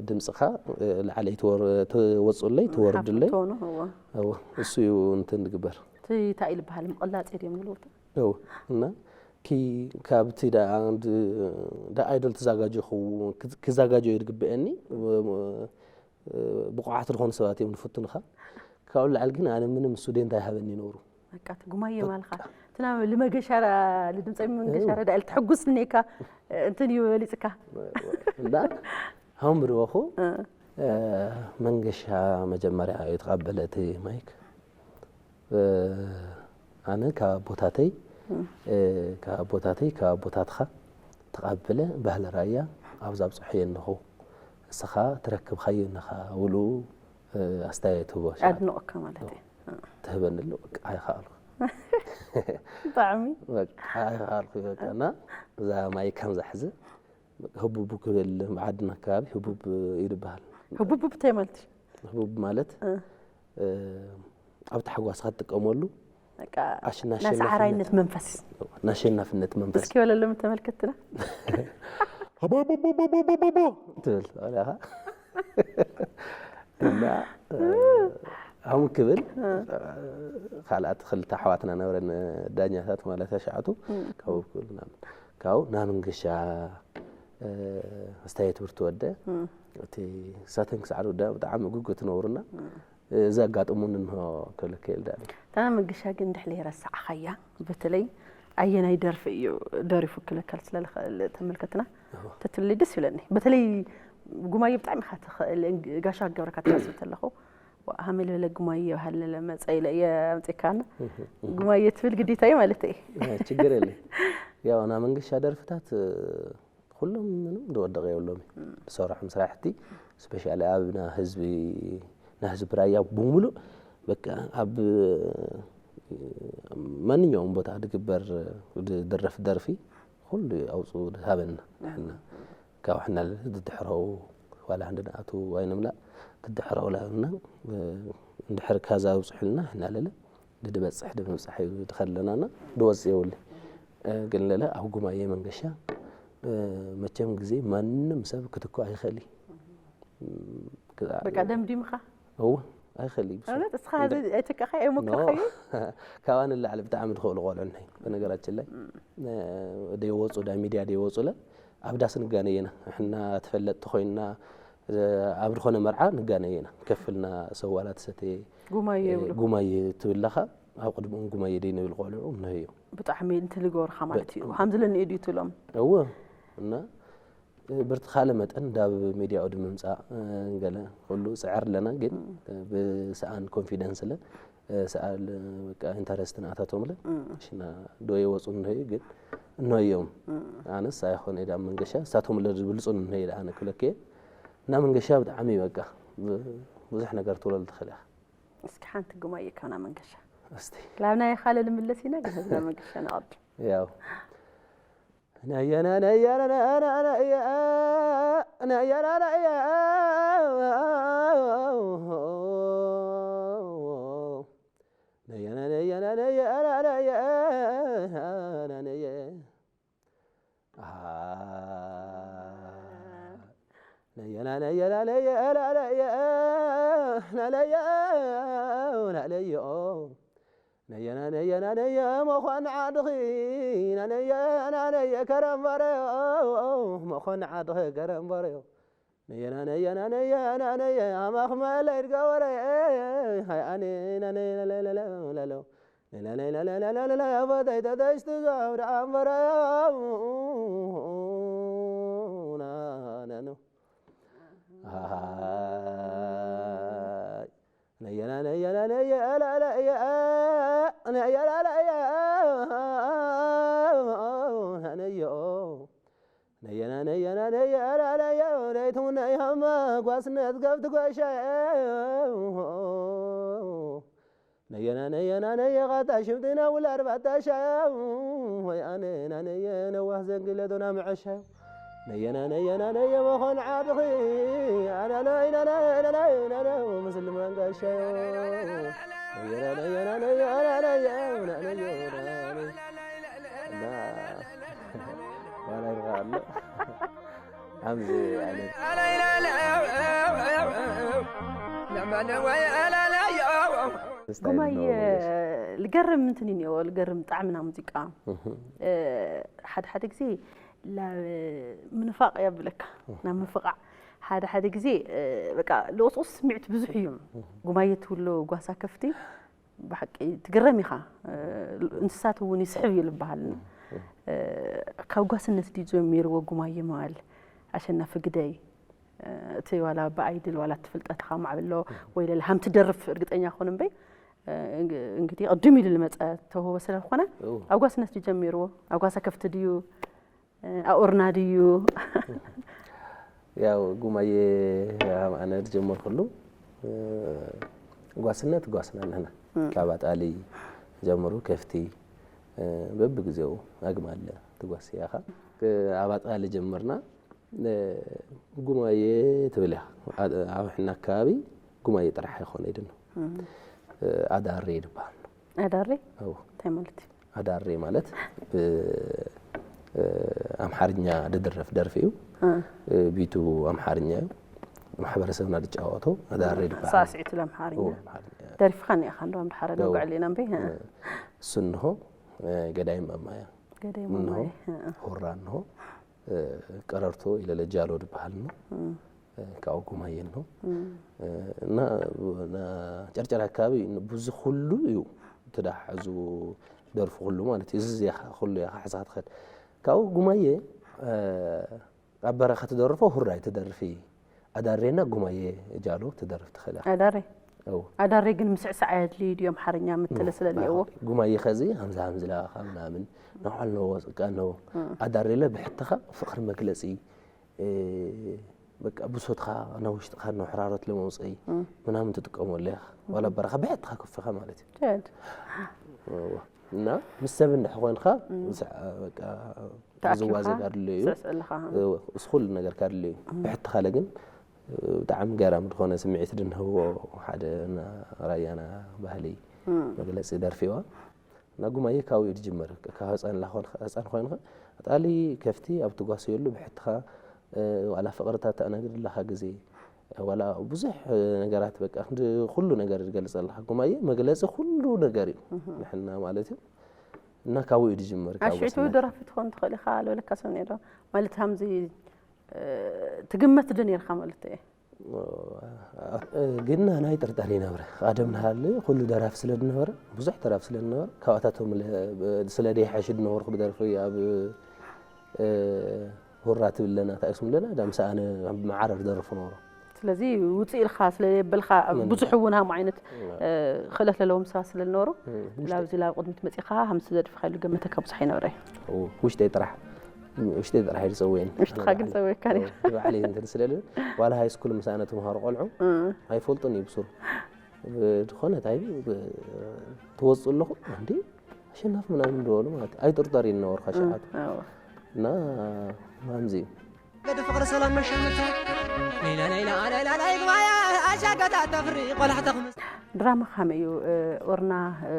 ድምፅኻ፣ እ፣ ላዕለይ ትወር-፣ ትወፅለይ፣ ትወርድለይ። ሓፍ ቶኑ፣ እወ። እወ፣ እሱ እዩ እንትን ዝግበር። እቲ እንታይ እዩ ዝበሃል? ምቕላፅ ድዮም ዝብልዎ? እወ፣ እና ኪ-፣ ካብቲ ዳ-፣ ድ-፣ ዳ ኣይዶል ተዛጋጀኹ፣ ክዝ-፣ ክዛጋጀዩ ዝግበአኒ፣ እ፣ ብቑዓት ዝኾኑ ሰባት እዮም ዝፍትኑኻ። ካብኡ ላዕሊ ግን ኣነ ምንም ስቱደንት ኣይሃበኒ ነብሩ። በቃ እቲ ጉማየ ማልካ። እቲ ናብ ልመገሻራ፣ ልድምፀ መንገሻራ ዳእል ትሕጉስ እኔካ፣ እንትን እዩ በሊፅካ። እና ሃውን ብድወኹ፣ እ፣ መንገሻ መጀመርያ እዩ ተቐበለ እቲ ማይክ። እ፣ ኣነ ካብ ኣቦታተይ፣ እ፣ ካብ ኣቦታተይ፣ ካብ ኣቦታትኻ ተቐብለ ባህሊ ራያ ኣብዛ ኣብፅሖ እየ እንኹ። እስኻ ትረክብካዮ እንኻ ውሉ፣ እ፣ ኣስተያየት ህቦ ሸዓ ኣድንቑካ ማለት እዩ። ትህበኒ ኣሎ፣ በቃ ኣይኸኣልኩ። ብጣዕሚ በቃ ኣይኸኣልኩ በቃ እና እዛ ማይ ከምዛ ሕዚ ህቡቡ ክብል ብዓድና ከባቢ ህቡብ እዩ ዝበሃል። ህቡብ እንታይ ማለት እዩ? ህቡብ ማለት እ። እ፣ ኣብ ታሕጓስካ ትጥቀመሉ በቃ ኣሽ- ናይ ናይ ሰዓራይነት መንፈስ ናይ ኣሸናፍነት መንፈስ እስኪ በለሎም ተመልከትና። ሃባቦቦቦቦቦቦቦ ትብል ኣላኻ እና እ፣ ከምኡ ክብል ካልኣት ክልተ ኣሕዋትና ነበረን ዳኛታት ማለት ኣሽዓቱ ካብኡ ክብል ናብ ካብኡ ናብ መንገሻ እ፣ ኣስተያየት ብርቱ ወደ እቲ ሳተን ክሳዕ ዝውዳእ ብጣዕሚ ግጉ ትነብሩና እዚ ኣጋጥሙን እንሆ ክብል ክእል ዳኒ እታ መንገሻ ግን ድሕሊ ረሳዕኻያ። በተለይ ኣየናይ ደርፊ እዩ ደሪፉ ክለከል ስለ ዝኽእል ተመልከትና ተትብለይ ደስ ይብለኒ። በተለይ ጉማየ ብጣዕሚ ኢኻ ትኽእል። እንግ- ጋሻ ክገብረካ ትሓስብ ተለኹ ሃመል በለ ጉማየ ሃለለ መፀ ኢለ እየ ኣምፅካና ጉማየ ትብል ግዴታ እዩ ማለት እየ። ችግር የለ ያው ናይ መንገሻ ደርፍታት ኩሎም ምንም ዝወደቐ የብሎም ዝሰረሖም ስራሕቲ ስፔሻሊ ኣብ ናይ ህዝቢ ናይ ህዝቢ ራያ ብምሉእ በቃ ኣብ ማንኛውም ቦታ ዝግበር ዝድረፍ ደርፊ ኩሉ ኣውፅኡ ዝሃበና ንሕና ካብ ሕና ዝድሕረው ዋላ ሓንዲ ንኣቱ ኣይንምላእ ክድሕረው ላና እንድሕር ካዛ ኣውፅሑልና ሕና ለለ ድድበፅሕ ድምብፃሕ እዩ ድኸለናና ድወፅእ የብሉ ግን ለለ ኣብ ጉማየ መንገሻ መቸም ግዜ ማንም ሰብ ክትኮ ኣይኽእል እዩ በቃ ደምዲምኻ እወ ኣይኽእል እዩ ብሱ እውነት እስኻ ሕዚ ኣይተካኸ ኣይሞከርካዩ ካባን ላዕሊ ብጣዕሚ ድኽእሉ ቆልዑ ናይ በነገራችን ላይ ደይወፁ ዳ ሚድያ ደይወፁለ ኣብ ዳስ ንጋነየና ሕና ተፈለጥቲ ኮይንና ኣብ ዝኾነ መርዓ ንጋነየና ከፍልና ሰዋላ ተሰተየ ጉማየ ይብሉ ጉማየ ትብለኻ ኣብ ቅድሚኦም ጉማየ ደይ ንብል ቆልዑ እነህዮ ብጣዕሚ እንትን ዝገብርኻ ማለት እዩ። ከምዚ ለንኤ ድዩ ትብሎም? እወ እና ብርትኻለ መጠን ዳብ ሚድያኡ ድምምፃእ ገለ ኩሉ ፅዕር ኣለና ግን ብሰኣን ኮንፊደንስ ለ ሰኣል በቃ ኢንተረስት ንኣታቶም ለ ሽና ዶ የወፁ እንሆዩ ግን እንሆዮም ኣነስ ኣይኾነ ዳ መንገሻ እሳቶም ለ ዝብልፁን እንሆዩ ኣነ ክለክ እና መንገሻ ብጣዕሚ በቃ ብዙሕ ነገር ትብለሉ ትኽእል ኢኻ እስኪ ሓንቲ ጉማየ ካብና መንገሻ እስቲ ላብ ናይ ኻለ ንምለስ ኢና ግን ህዝና መንገሻ ንቐድም ያው ነየነ ነየነ ነየነ ነየነ ነየነ ነየ ነየነ ነየነ ነየነ ነየ ነየ ነየና ነየና ነየ ላለየ ላለየ ላለየ ነየና ነየና ነየ መኾን ዓድኺ ናነየ ናነየ ከረምበረዮ መኾን ዓድኺ ከረምበረዮ ነየና ነየና ነየ ናነየ ኣማኽመለይ ድገበረ ሃይ ኣነ ናነየ ለለለለለው ለለለለለለለለ በተይ ተተሽቲ ዘብረ ኣንበረዮ ናነኑ ሃይ ነየና ነየና ነየ ላለየ ነየ ላለየ ነዮ ነየና ነየና ነየ ላለየ ደይትሙነይ ሃማ ጓስነት ገብቲ ጓሻ ነየና ነየና ነየ ቃታ ሽብትና ውላድ ባታሻ ወይ ኣነ ናነየ ነዋህ ዘንግለ ዶና ምዐሻ ነየና ነየና ነየ መኾን ዓድኺ ኣናለይ ናናይ ናናይ ናናይ ምስልማን ጋሻዮ ነየና ነየና ነየ ኣናለየ ናነየ ናነየ እና ዋላ ይርኣ ኣሎ ከምዚ ዓይነት ጉማየ ልገርም እንትን እኒኦ ልገርም ጣዕሚ ና ሙዚቃ ሓደ ሓደ ግዜ ምንፋቕ የብለካ ናብ ምፍቓዕ ሓደ ሓደ ግዜ በቃ ልቕስቑስ ስምዒት ብዙሕ እዩ ጉማየ ትብሎ ጓሳ ከፍቲ ብሓቂ ትግረም ኢኻ እንስሳት እውን ይስሕብ እዩ ዝበሃል ካብ ጓስነት ድዩ ጀሚርዎ ጉማየ ምባል ኣሸናፊ ግደይ እቲ ዋላ ብኣይድል ዋላ ትፍልጠትኻ ማዕብሎ ወይ ለለ ሃም ትደርፍ እርግጠኛ ክኾን እምበይ እንግዲህ ቅድም ኢሉ ልመፀ ተውህቦ ስለ ዝኾነ ኣብ ጓስነት ድዩ ጀሚርዎ ኣብ ጓሳ ከፍቲ ድዩ ኣኡርና ድዩ ያው ጉማየ ኣነ ዝጀመርኩሉ ጓስነት ጓስና ኣለና ካብ ኣጣሊ ጀምሩ ከፍቲ፣ እ፣ በብግዜኡ ኣግማል ትጓስያኻ። እ፣ ኣብ ኣጣሊ ጀመርና፣ እ፣ ጉማየ ትብል እያ። ኣ-፣ ኣብ ሕና ኣከባቢ ጉማየ ጥራሕ ኣይኮነ ይድን። እ፣ ኣዳሬ ይድበሃል። ኣዳሬ? ኣዎ። እንታይ ማለት እዩ? ኣዳሬ ማለት ብ-፣ እ፣ ኣምሓርኛ ድድረፍ ደርፊ እዩ። እ። እ፣ ቢቱ ኣምሓርኛ እዩ። ማሕበረሰብና ዝጫወቶ ኣዳሬ ይድበሃል። ሳዕስዒት ለምሓርኛ። እዎ፣ ኣምሓርኛ። ደሪፍኻ እኒኢኻ፣ እንደውም ድሓረ እዎ። ነውግዕ ኣለና እምበይ? እ። እሱ እንሆ፣ እ፣ ገዳይም ማማያ። ገዳይም እንሆ፣ ማማያ። እ። ሁራ እንሆ፣ እ፣ ቀረርቶ ኢለ ለጃሎ ድበሃል እንሆ። እ። እ፣ ካብኡ ጉማየ እንሆ። እ። እ፣ እና፣ እና ጨርጨር ኣከባቢ ብዙ ኩሉ እዩ። ትዳሕ ዙ ደርፉ ኩሉ ማለት እዩ። እዚ እዚኣ ኩሉ እያ ሓዝኻ ትኸድ። ካብኡ ጉማየ፣ እ፣ ኣብ በረኻ ትደርፎ ሁራይ ትደርፊ። ኣዳሬና ጉማየ ጃሎ ትደርፍ ትኽእል እያ። ኣዳሬ? እው። ኣዳሬ ግን ምስዕሳዕ ኣየድልዩ ድዩ? ኣምሓርኛ ምትለ ስለ እኒአዎ። ኣኹ፣ ጉማየ ኸዚ ሃምዛ ሃምዝላ ኻ ምናምን፣ ናውዓል ነዎ፣ ጽቃ ነዎ። እ። ኣዳሬ ለ ብሕትኻ ፍቕሪ መግለጺ፣ እ፣ በቃ ብሶትኻ ናብ ውሽጥኻ ነውሕራሮት ለመውፅኢ እ። ምናምን ትጥቀመሉ ኢኻ። ዋላ በረኻ ብሕትኻ ከፊኻ ማለት እዩ። ጀድ። እዎ። እና ምስ ሰብ እንድሕ ኮንካ፣ እ። ምስ፣ በቃ፣ ተኣኪብካ ዝዋዜ ካድልዩ እዩ። ስዕስዕ ኣለኻ። እዎ፣ እሱ ኩሉ ነገር ካድልዩ እዩ። እ። ብሕትኻ ለ ግን፣ ብጣዕሚ ገራሚ ዝኾነ ስምዒት ድንህዎ ሓደ ና-፣ ራያና ባህሊ እ። መግለጺ ደርፊዋ። እና ጉማየ ካብኡ እዩ ዝጅምር። ካብ ህፃን ላ-፣ ኮንካ፣ ህፃን ኮይንካ፣ ኣጣሊ ከፍቲ ኣብ ትጓስየሉ ብሕትኻ፣ እ፣ ዋላ ፍቕርታት ተኣናግድ ኣለኻ ግዜ፣ ዋላ ብዙሕ ነገራት፣ በቃ፣ ክንዲ ኩሉ ነገር ዝገልጽ ኣለኻ። ጉማየ መግለጺ ኩሉ ነገር እዩ። እህ። ንሕና ማለት እዩ። እና ካብኡ እዩ ዝጅምር፣ ካብ ኣሽቱ ወስነት። ደራፊ ትኾን ትኽእል ኢኻ፣ ልበለካ ሰብ እኒኦ ዶ? ማለት፣ ሃምዚ፣ እ፣ ትግመት ዶ ነይርካ ማለት እየ? እ፣ ግን ናይ ጥርጠር ይነብረ። ቀደም ንሃሊ ኩሉ ደራፊ ስለ ዝነበረ፣ ብዙሕ ደራፊ ስለ ዝነበረ፣ ካብኣታቶም ለ-፣ ስለ ደይሓሽ ዝነበርኩ ብደርፊ ኣብ፣ እ፣ ሁራ ትብለና፣ እንታይ ስም ለና፣ ዳ ምስ ኣነ ኣብ መዓረር ደርፉ ነበሩ። ስለዚ ውፅእ ኢልካ ስለ የበልካ፣ መን? ብዙሕ እውን ሃም ዓይነት፣ እ። እ፣ ክእለት ዘለዎም ሰባት ስለ ዝነበሩ፣ እ፣ ውሽጢ። ላብዚ ላብ ቅድሚት መፂኻ ሃምሲ ዘድፍኻ ኢሉ ገመተካ ብዙሕ ኣይነበረ እዩ። እ፣ ውሽጠይ ጥራሕ፣ ውሽጠይ ጥራሕ እዩ ዝፀውየኒ። ውሽጥኻ ግን ኣነ ባዕለይ። ፀወየካ ነይሩ። እ፣ ባዕለይ እንትን ስለ ዝብል፣ ዋላ ሃይ ስኩል ምሳና ተምሃሮ ቆልዑ እ። ኣይፈልጡን እዩ ብሱሩ። ዝኾነ እንታይ ብ-፣ ትወፅእ ኣለኹ፣ እንዴ፣ ኣሸናፊ ምናምን ዝበሉ ማለት እዩ። ኣይጥርጠር እዩ ዝነበርካ እ፣ ሸዓቱ። ኣዎ። እና ማምዚ እዩ። ገዲ ፍቕሪ ሰላም መሸምታ። ሌላ ሌላ ሌላ ላይ ግባያ ኣሻገታ ተፍሪ ቆላሕ ተኽምስ። ድራማ ከመይ እዩ? እ፣ ኦርና፣ እ፣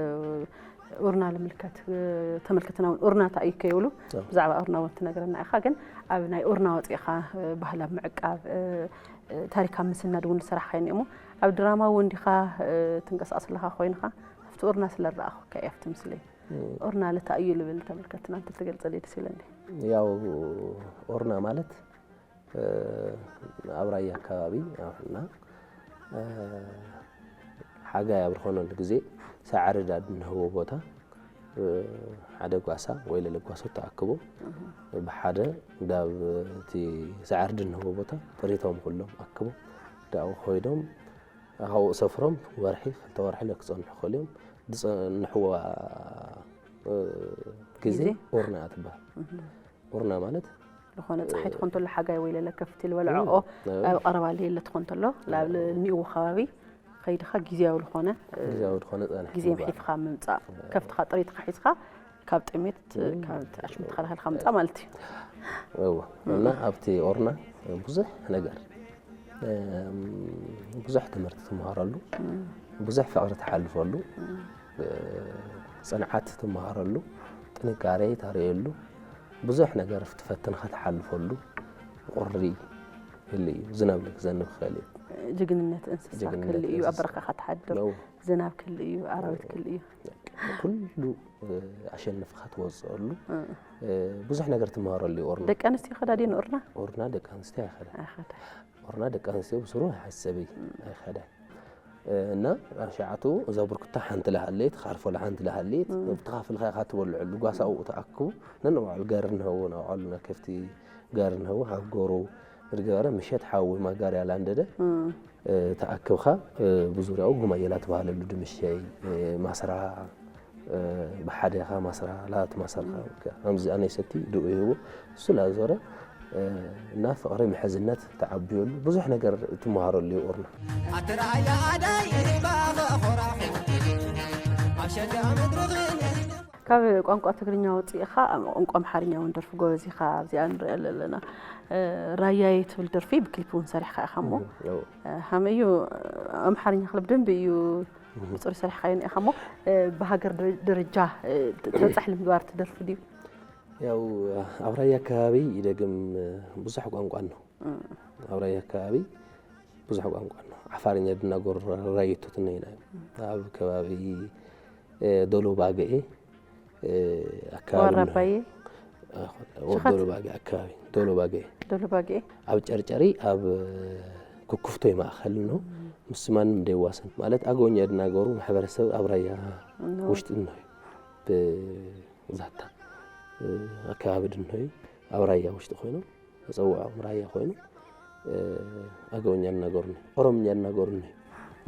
ኦርና ልምልከት፣ እ፣ ተመልከትና እውን ኦርና እንታይ እዩ ከይብሉ ኣዎ። ብዛዕባ ኦርና እውን ትነግረና ኢኻ። ግን ኣብ ናይ ኦርና ወፂእኻ፣ እ፣ ባህሊ ኣብ ምዕቃብ፣ እ፣ እ፣ ታሪክ ኣብ ምስናድ እውን ዝሰራሕካዮ እኒኦ እሞ፣ ኣብ ድራማ እውን ዲኻ፣ እ፣ ትንቀሳቐስ ኣለኻ ኮይንኻ፣ ኣብቲ ኦርና ስለ ዝረኣኹካ እየ ኣብቲ ምስሊ። እ። ኦርና ልታይ እዩ ልብል ተመልከትና እንተትገልጸለይ ደስ ይብለኒ። ያው ኦርና ማለት፣ እ፣ ኣብ ራያ ኣከባቢ፣ ኣብ ሕና፣ እ፣ ሓጋይ ኣብ ዝኾነሉ ግዜ ሳዕሪ ዳ እንህቦ ቦታ፣ እ፣ ሓደ ጓሳ ወይ ለለ ጓሶት ተኣክቦ፣ እህ። ብሓደ ዳብ እቲ ሳዕሪ ድንህቦ ቦታ ጥሪቶም ኩሎም ኣክቦ፣ ዳኡ ኮይዶም፣ ካብኡ ሰፍሮም ወርሒ፣ ክልተ ወርሒ ለክጸንሑ ክእሉ እዮም። ዝጸንሕዋ፣ እ፣ ግዜ ግዜ? ኦርና እያ ትበሃል። እህ። ኦርና ማለት ዝኾነ ጸሓይ ትኾን ተሎ፣ ሓጋይ ወይ ለለ ከፍቲ ዝበልዐኦ፣ እም፣ ኣብ ቀረባ ለየለ ትኾን ተሎ፣ ላብ እም። ልኒእዎ ከባቢ ከይድኻ ግዝያዊ ዝኾነ፣ እ፣ ግዝያዊ ዝኾነ ጸንሒ ግዜ ይባሃል። ምሒፍካ ምምጻእ፣ እም። ከፍትኻ ጥሪትካ ሒዝካ ካብ ጥሜት፣ እም። ካብ ኣሽሙ ተኸላኸልካ ምምጻእ ማለት እዩ። እዎ፣ እም። እና ኣብቲ ኦርና ብዙሕ ነገር፣ እም፣ ብዙሕ ትምህርቲ ትመሃረሉ፣ እም። ብዙሕ ፍቕሪ ትሓልፈሉ፣ እም። እ፣ ጽንዓት ትመሃረሉ፣ ጥንካሬ ተርእየሉ፣ ብዙሕ ነገር ትፈትንካ ትሓልፈሉ፣ ቁሪ ይህሉ እዩ። ዝናብ ክዘንብ ክኽእል እዩ። ጅግንነት እንስሳ ጅግንነት ክህሉ እዩ፣ ኣብ እንስሳ። በረኻኻ ትሓድር፣ ነው። ዝናብ ክህሉ እዩ፣ ኣራዊት ክህሉ እዩ። ኩሉ፣ እ፣ ኣሸንፍካ ትወፅኣሉ፣ እ። እ፣ ብዙሕ ነገር ትመሃረሉ እዩ ኦርና። ደቂ ኣንስትዮ ይኸዳ ድየን ኦርና? ኦርና ደቂ ኣንስትዮ ኣይኸዳን። ኣይኸዳን። ኦርና ደቂ ኣንስትዮ ብስሩ ኣይሓሰብይ፣ እ። ኣይኸዳን። እ፣ እና ኣብ ሸዓቱ እዛ ብርኩታ ሓንቲ ለሃለየት፣ ካርፎላ ሓንቲ ለሃለየት፣ እ። ኣብቲ ካፍልካ ኢኻ ትበልዐሉ። ጓሳ ኣብኡ ተኣክቡ፣ ነንባዕሉ ጋሪ እንሀዎ፣ ናባዕሉ ናይ ከፍቲ ጋሪ እንሀዎ፣ ኣብ ጎሮ ዝገበረ፣ ምሸት ሓዊ ማጋርያ ላንደደ፣ እ። እ፣ ተኣክብካ፣ እ፣ ብዙርያኡ ጉማየ ላተባህለሉ ድምሸይ፣ እ፣ ማስራ፣ እ፣ ብሓደ ኢኻ ማስራ፣ ላትማሰርካ፣ ከምዚ ኣነይ ሰቲ ድኡ ይህቡ፣ እሱ ላዞረ፣ እ፣ እና ፍቕሪ ምሕዝነት ተዓብየሉ፣ ብዙሕ ነገር ትመሃረሉ እዩ ኦርና። ኣትረኣያ ኣደይ ባኸ ኾራኹ። ካብ ቋንቋ ትግርኛ ወፂእኻ ኣብ ቋንቋ ኣምሓርኛ እውን ደርፊ ጎበዝ ኢኻ። ኣብዚኣ ንሪኣ ኣለና። እ፣ ራያየ ትብል ደርፊ ብክሊፕ እውን ሰሪሕካ ኢኻ እሞ፣ እም፣ ያው። እ፣ ሃመዩ ኣምሓርኛ ክለብ ደንቢ እዩ ብፅሩይ ሰሪሕካዮ እኒኢኻ እሞ፣ እ፣ ብሃገር ደረ-፣ ደረጃ፣ እ፣ ት-፣ ተበፃሒ ንምግባር ትደርፊ ድዩ? ያው ኣብ ራያ ከባቢ ይደግም ብዙሕ ቋንቋ ኣሎ። እም። ኣብ ራያ ከባቢ ብዙሕ ቋንቋ ኣሎ። ዓፋርኛ ድናገሩ ራየቶት እኒኢና እዮም። ኣብ ከባቢ፣ እ፣ ዶሎ ባግኤ፣ እ፣ ኣከባቢ ዋራ እኒኦ። ባየ? ኣኾ-፣ ሸኻት? ዶሎ ባግኤ ኣከባቢ፣ ዶሎ ባግኤ። ዶሎ ባግኤ? ኣብ ጨርጨሪ፣ ኣብ ኩኩፍቶይ ማእኸል እኒኦ። እም። ምስ ማንም ደይዋሰን። ማለት ኣገውኛ ድናገሩ ማሕበረሰብ ኣብ ራያ እኒኦ። ውሽጢ እኒኦ እዩ። ብዛታ፣ እ፣ ኣከባቢ ድንሆይ ኣብ ራያ ውሽጢ ኮይኖም፣ ተፀውዖም ራያ ኮይኑ፣ እ፣ ኣገውኛ እናገሩኒ፣ ኦሮምኛ እናገሩኒ።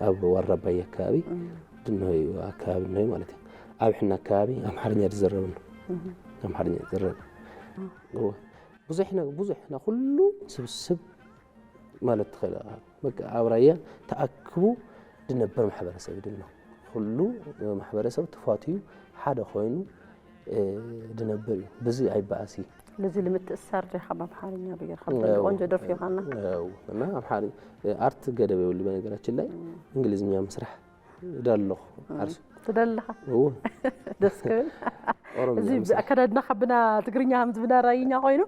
ኣብ ዋራ ባየ ኣከባቢ እም። ድንሆይ ኣከባቢ ድንሆይ ማለት እዩ። ኣብ ሕና ኣከባቢ ኣምሓርኛ ዝዘረብን፣ እም። ኣምሓርኛ ዝዘረብ። እም። እወ። ብዙሕ ነ-፣ ብዙሕ ና ኩሉ ስብስብ ማለት ትኽእል ኢኻ። በቃ ኣብ ራያ ተኣክቡ ድነበር ማሕበረሰብ እዩ ድንሆ። ኩሉ ማሕበረሰብ ተፋትዩ ሓደ ኮይኑ፣ እ፣ ድነብር እዩ። ብዚ ኣይበኣሲ። ልዚ ንምትእሳር ዶ ኢኻ ብኣምሓርኛ ብጌርካ? እው። ቆንጆ ደርፊ ኢኻና። እው። እና ኣምሓርኛ፣ እ፣ ኣርት ገደብ የብሉ። በነገራችን ላይ እም። እንግሊዝኛ ምስራሕ እደሊ ኣለኹ። እም። ዓርሱ። ትደሊ ኣለኻ? እው። ደስ ክብል። ኦሮምኛ እዚ ምስራሕ። ኣከዳድናኻ ብና ትግርኛ ከምዚ ብና ራይኛ ኮይኑ፣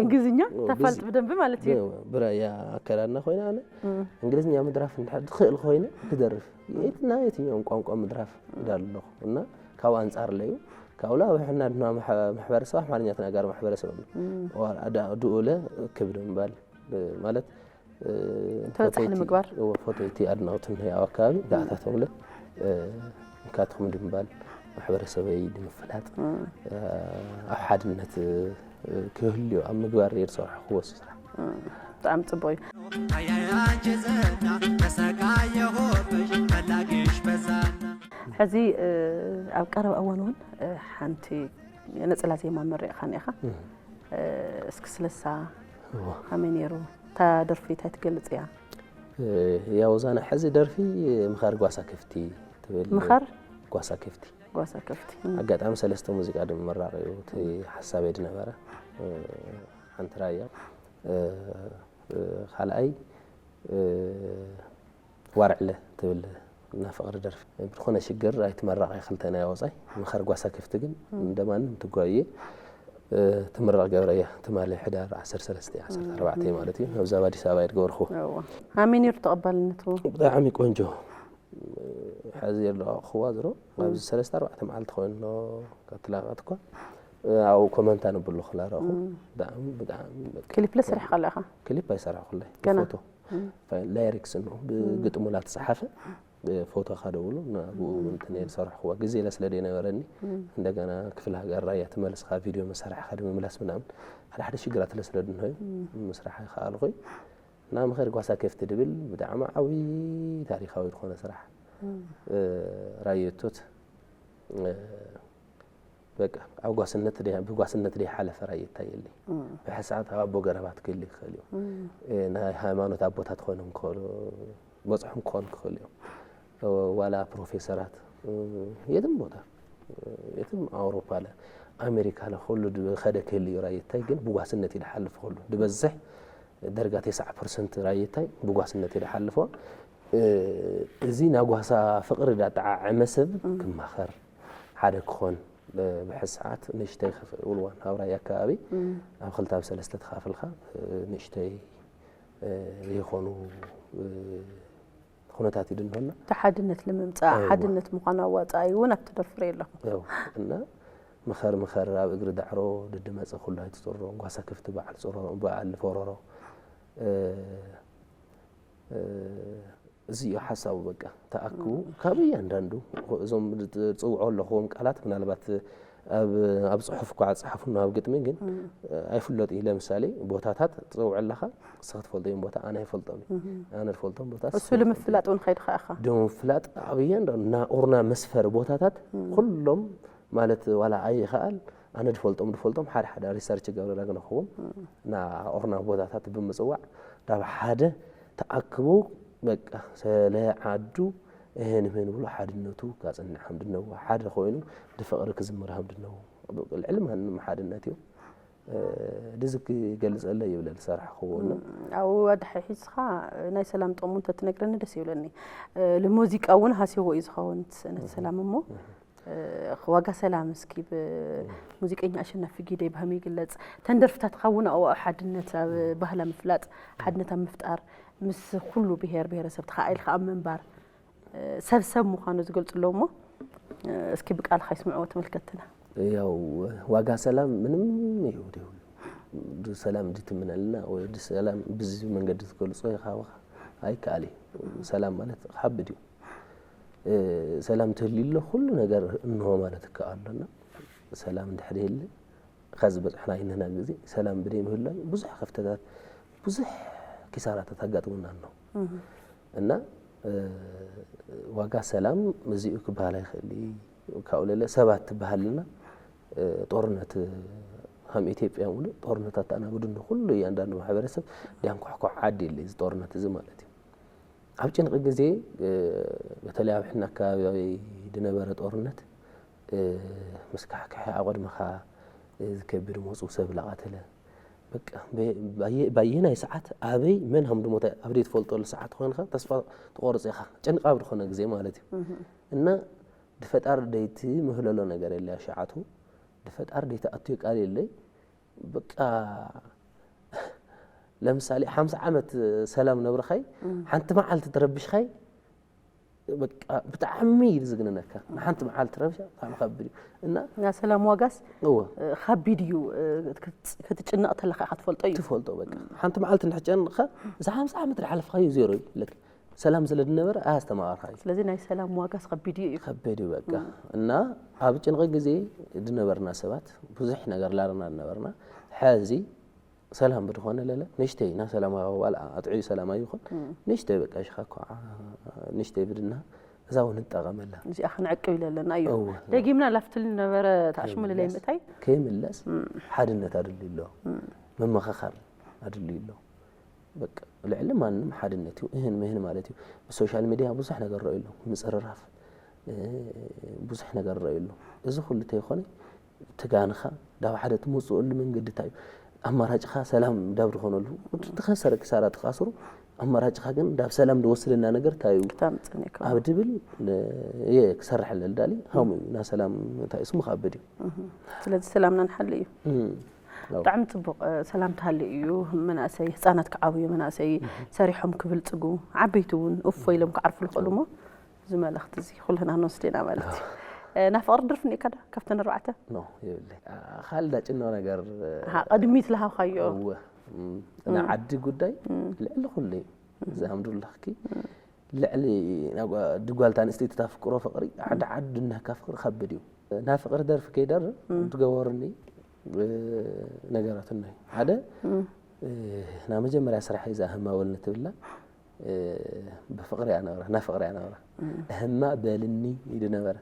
እንግሊዝኛ እው፣ ተፋልጥ ብዚ-፣ ብደንብ ማለት እዩ። ብ-፣ ብራያ ኣከዳድና ኮይነ ኣነ እም። እንግሊዝኛ ምድራፍ እንድሕር ዝኽእል ኮይነ ክደርፍ። የት-፣ ናይ የትኛውም ቋንቋ ምድራፍ እደሊ ኣለኹ። እና ካብኡ ኣንጻር ለዩ፣ ካብኡ ላ ኣብ ሕና ድማ ማሕ-፣ ማሕበረሰብ ኣምሓርኛ ተናጋሪ ማሕበረሰብ ኣሎ። እም። ዋ-፣ ኣዳ-፣ ድኡለ ክብድ ምባል፣ እ፣ ማለት፣ እ፣ ተበጻሒ ፎቶይቲ፣ ንምግባር። እዎ፣ ፎቶይቲ ኣድናቑትን ናይ ኣብ ኣከባቢ እም። ዳእታቶምለ፣ እ፣ እንካትኹም ድምባል ማሕበረሰበይ ንምፍላጥ፣ እም። እ፣ ኣብ ሓድነት፣ እ፣ ክህልዮ ኣብ ምግባር እየ ዝሰርሖ ክወስድ ስራሕ። እም። ብጣዕሚ ጽቡቕ እዩ። ኣያያጀዘና ተሰቃየኹብሽ ፈላጊሽ በዛና። ሕዚ፣ እ፣ ኣብ ቀረባ እዋን እውን፣ እ፣ ሓንቲ ነጸላ ዜማ መሪቕኻኒ ኢኻ። እም። እ፣ እስኪ ስለሳ እዋ። ከመይ ነይሩ? እታ ደርፊ እንታይ ትገልጽ እያ? እ፣ ያው እዛ ናይ ሕዚ ደርፊ ምኻር ጓሳ ከፍቲ ትብል። ምኻር? ጓሳ ከፍቲ። ጓሳ ከፍቲ። እም። ኣጋጣሚ ሰለስተ ሙዚቃ ድም ምራቕ እዩ እቲ ሓሳበይ ድነበረ። እ፣ ሓንቲ ራያ፣ እ፣ እ፣ ካልኣይ፣ እ፣ ዋርዕለ ትብል ናይ ፍቕሪ ደርፊ። ብዝኾነ ሽግር ኣይትመረቕ እያ ክልተ ናይ ወጻይ። ምኻር ጓሳ ከፍቲ ግን እም። እንደማንም ትጓየ፣ እ፣ ትምረቕ ገብረ እያ። ትማሊ ሕዳር ዓሰርተ ሰለስተ፣ ዓሰርተ ኣርባዕተ እም። ማለት እዩ። ኣብዚ ኣብ ኣዲስ ኣበባ እየ ዝገበርኩ። እዋ። ከመይ ነይሩ ተቐባልነቱ? ብጣዕሚ ቆንጆ። ሕዚ የለዋቕኽዋ ዝሮ፣ ኣብዚ እም። ሰለስተ ኣርባዕተ መዓልቲ ኮይኑ ኣሎ ካብ ትላቐት እኳ። ኣብኡ ኮመንት ኣነብሉ ክላረኹ። እም። ብጣዕሚ፣ ብጣዕሚ በቃ። ክሊፕ ለ ሰሪሕካ ኣለኻ? ክሊፕ ኣይሰራሕኩለይ። ገና? ፎቶ። እም። ፋይል ላይሪክስ ነው። ብ-፣ እም። ግጥሙ ላ ተጻሓፈ። ብ-፣ ፎቶ ካደውሉ ናብኡ እም። እንትን እየ ዝሰራሕኩዋ። ግዜ ለ ስለ ደይነበረኒ። እም። እንደገና ክፍለ ሃገር ራያ ተመልስካ ቪድዮ መሰራሕካ ድምምላስ ምናምን። ሓደ ሓደ ሽግራት ለ ስለ ድንሆዩ እም። ምስራሕ ኣይከኣልኩይ። እና ምኸር ጓሳ ከፍቲ ድብል ብጣዕሚ ዓብዪ ታሪኻዊ ዝኾነ ስራሕ። እም። እ፣ ራየቶት፣ እ፣ በቃ ኣብ ጓስነት ደይ-፣ ብጓስነት ደይሓለፈ ራየታ የለይ። እም። ብሕሳት ኣብ ኣቦ ገረባት ክህሉ ይኽእል እዩ። እም። እ፣ ናይ ሃይማኖት ኣቦታት ክኾኖም ክኽእሉ፣ በጽሖም ክኾኑ ክኽእሉ እዮም። ዋላ ፕሮፌሰራት፣ እ፣ የትም ቦታ፣ እ፣ የትም ኣውሮፓ ለ፣ ኣሜሪካ ለ፣ ኩሉ ድ-፣ ኸደ ክህሉ እዩ ራየታይ፣ ግን ብጓስነት እዩ ድሓልፍ ኩሉ። ድበዝሕ ደረጃ ተስዓ ፐርሰንት ራየታይ ብጓስነት እዩ ድሓልፎ። እ፣ እዚ ናጓሳ ፍቕሪ ዳጠዓዐመ ሰብ እም። ክማኸር፣ ሓደ ክኾን፣ እ፣ ብሕዚ ሰዓት ንእሽተይ ከፍ-፣ ውልዋን ኣብ ራያ ኣከባቢ እም። ኣብ ክልተ ኣብ ሰለስተ ተኻፍልካ፣ እ፣ ንእሽተይ፣ እ፣ ዘይኾኑ፣ እ፣ ኩነታት እዩ ድንሆና። እቲ ሓድነት ንምምጻእ፣ እዋ። ሓድነት ምዃኑ ኣዋጻኢ እውን ኣብቲ ደርፍሪ ኣለኹ። እው፣ እና ምኸር ምኸር ኣብ እግሪ ዳዕሮ ድድመጸ ኩሉ ኣይትጽሮ፣ ጓሳ ክፍቲ በዓል ጽሮ-፣ በዓል ፎሮሮ፣ እ፣ እ፣ እዚ እዩ ሓሳቡ በቃ። ተኣክቡ እም። ካብ እያንዳንዱ እዞም ዝጽውዖ ኣለኹዎም ቃላት ምናልባት ኣብ፣ ኣብ ጽሑፍ እኳ ጸሓፉ ኣብ ግጥሚ ግን እም። ኣይፍለጥ እዩ። ለምሳሌ ቦታታት ትጽውዕ ኣለኻ፣ ንስኻ ትፈልጦ እዮም ቦታ፣ ኣነ ኣይፈልጦም እዩ። እም። ኣነ ዝፈልጦም ቦታ እሱ ንምፍላጥ እውን ከይድካ ኢኻ። ንምፍላጥ ኣብ እያንዳንዱ ናቑርና መስፈሪ ቦታታት እም። ኩሎም ማለት ዋላ ኣይኸኣል፣ ኣነ ድፈልጦም፣ ድፈልጦም ሓደ ሓደ ሪሰርች ገብረ ዳግነኽዎም እም። ናቑርና ቦታታት ብምጽዋዕ ናብ ሓደ ተኣክቡ በቃ ስለ ዓዱ እህን ምህን ብሎ ሓድነቱ ካጽንዕ ከም ድነዎ፣ ሓደ ኮይኑ ብፍቕሪ ክዝምር ከም ድነዎ፣ ልዕሊ ማንም ሓድነት እዩ። ድዚ ክገልጸለ ይብለ ዝሰርሕኽዎ እና ኣብ ወዳሒ ሒዝኻ ናይ ሰላም ጥቕሙ እንተትነግረኒ ደስ ይብለኒ። ልሙዚቃ እውን ሃስይዎ እዩ ዝኸውን ነቲ ሰላም እሞ ዋጋ ሰላም እስኪ ብሙዚቀኛ ኣሸናፊ ጊደይ ብሃመይ ይግለጽ? ተን ደርፍታትካ እውን ኣብኡ ኣብ ሓድነት ኣብ ባህላ ምፍላጥ ሓድነት ኣብ ምፍጣር ምስ ኩሉ ብሄር ብሄረሰብ ተኸኣኢልካ ኣብ ምንባር ሰብ ሰብ ምዃኑ ዝገልጹ ኣለዉ እሞ እስኪ ብቃልካ ይስምዕዎ ተመልከትና። ያው ዋጋ ሰላም ምንም እዩ ዘይብሉ። ሰላም ድትምነልና ወይ ሰላም ብዚ መንገዲ ትገልጾ ይኻብኻ ኣይከኣል እዩ። ሰላም ማለት ሓብድ እዩ። ሰላም ትህልዩሎ ኩሉ ነገር እንሆ ማለት ይከኣል ኣሎና። ሰላም እንድሕር የለ እኻ ዝበፅሕናዮ ንሕና ግዜ ሰላም ብደይ ምህላው ብዙሕ ክፍተታት ብዙሕ ኪሳራታት ኣጋጥሙና ኣሎ እና ዋጋ ሰላም እዚኡ ክበሃል ኣይኽእል እዩ። ካብኡ ለለ ሰባት ትበሃልና ጦርነት ከም ኢትዮጵያ እውን ጦርነት ኣተኣናግዱ እንዶ ኩሉ እያንዳንዱ ማሕበረሰብ ዲያንኳሕኳሕ ዓዲ የለ እዚ ጦርነት እዚ ማለት እዩ። ኣብ ጭንቂ ግዜ በተለይ ኣብ ሕና ኣከባቢ ድነበረ ጦርነት ምስካሕክሐ ኣብ ቅድመኻ ዝከብድ መፁ ሰብ ላቐተለ በየናይ ሰዓት ኣበይ መን ሃምድሞታ ኣብ ዘይትፈልጠሉ ሰዓት ኮይንካ ተስፋ ትቆርፅ ኢኻ ጭንቂ ኣብ ዝኾነ ግዜ ማለት እዩ እና ድፈጣር ደይቲ ምህለሎ ነገር የለ ሸዓቱ ድፈጣር ደይቲ ኣትዮ ቃል የለይ በቃ ለምሳሌ ሓምሳ ዓመት ሰላም ነብርኻይ ሓንቲ መዓልቲ ተረብሽኻይ በቃ ብጣዕሚ እዩ ዝግንነካ ንሓንቲ መዓልቲ ረብሻ ብጣዕሚ ከብድ እዩ እና ናይ ሰላም ዋጋስ እወ ከቢድ እዩ ክትጭነቕ ተለካ ኢኻ ትፈልጦ እዩ ትፈልጦ በቃ ሓንቲ መዓልቲ እንድሕጨንቕካ እዚ ሓምሳ ዓመት ዝሓለፍካዮ ዜሮ እዩ ለክ ሰላም ስለ ዝነበረ ኣያስተማቐርካዩ ስለዚ ናይ ሰላም ዋጋስ ከቢድ እዩ እዩ ከቢድ እዩ በቃ እና ኣብ ጭንቂ ግዜ ዝነበርና ሰባት ብዙሕ ነገር ላርና ዝነበርና ሕዚ ሰላም ብድኾነ ለለ ንሽተይ ና ሰላማዊ ዋላ ኣጥዕዩ ሰላማዊ ይኹን ንሽተይ በቃ ሽኻ እኮ ንሽተይ ብድና እዛ እውን ንጠቐመላ እዚኣ ክንዕቅብ ኢለ ኣለና እዩ እወ ደጊምና ላፍትል ነበረ ታሽሙ ለለይ ምእታይ ከይምለስ ሓድነት ኣድልዩ ኣሎ መመኻኻር ኣድልዩ ኣሎ በቃ ልዕሊ ማንም ሓድነት እዩ እህን ምህን ማለት እዩ ብሶሻል ሚዲያ ብዙሕ ነገር ረእዩ ኣሎ ምፅርራፍ ብዙሕ ነገር ረእዩ ኣሎ እዚ ኩሉ ተይኮነ ትጋንኻ ዳብ ሓደ ትመፅእሉ መንገዲ እንታይ እዩ ኣማራጭኻ ሰላም ዳብ ዝኾነሉ እቲ ተኸሰረ ክሳራ ተኻስሩ ኣማራጭኻ ግን ዳብ ሰላም ዝወስደና ነገር እንታይ እዩ ክታምፅን እዩ ኣብ ድብል እየ ክሰርሐለ ልዳሊ ሃሙ እዩ ና ሰላም እንታይ እዩ ስሙ ከብድ እዩ ስለዚ ሰላምና ንሓሊ እዩ ብጣዕሚ ፅቡቅ ሰላም ትሃሊ እዩ መናእሰይ ህፃናት ክዓብዩ መናእሰይ ሰሪሖም ክብልፅጉ ዓበይቲ እውን እፎ ኢሎም ክዓርፉ ዝኽእሉ እሞ እዚ መልእኽቲ እዚ ኩልና ንወስድ ኢና ማለት እዩ። እ፣ ናይ ፍቕሪ ድርፊ እኒእካ ዶ ካብተን ኣርባዕተ? ኖ የብለይ። አ፣ ካልእ ዳጭኖ ነገር እ፣ ኣሃ፣ ቅድሚት ዝሃብካዮ። እወ። እም፣ ናይ ዓዲ ጉዳይ ልዕሊ ኩሉ እዩ። እዚ ኣምዱላኽኪ ልዕሊ ናይ ጓ- ድጓልታ ኣንስተይቲ ታፍቅሮ ፍቕሪ ዓዲ ዓዲ እናካ ፍቕሪ ከብድ እዩ። ናይ ፍቕሪ ደርፊ ከይደርፍ ትገበሩኒ እ፣ ነገራት እነይ ሓደ እ፣ ናይ መጀመርያ ስራሕ እዛ ህማወልኒ ትብላ ብፍቕሪ እያ ነብራ፣ ናይ ፍቕሪ እያ ነብራ። እህማ በልኒ ኢሉ ነበረ።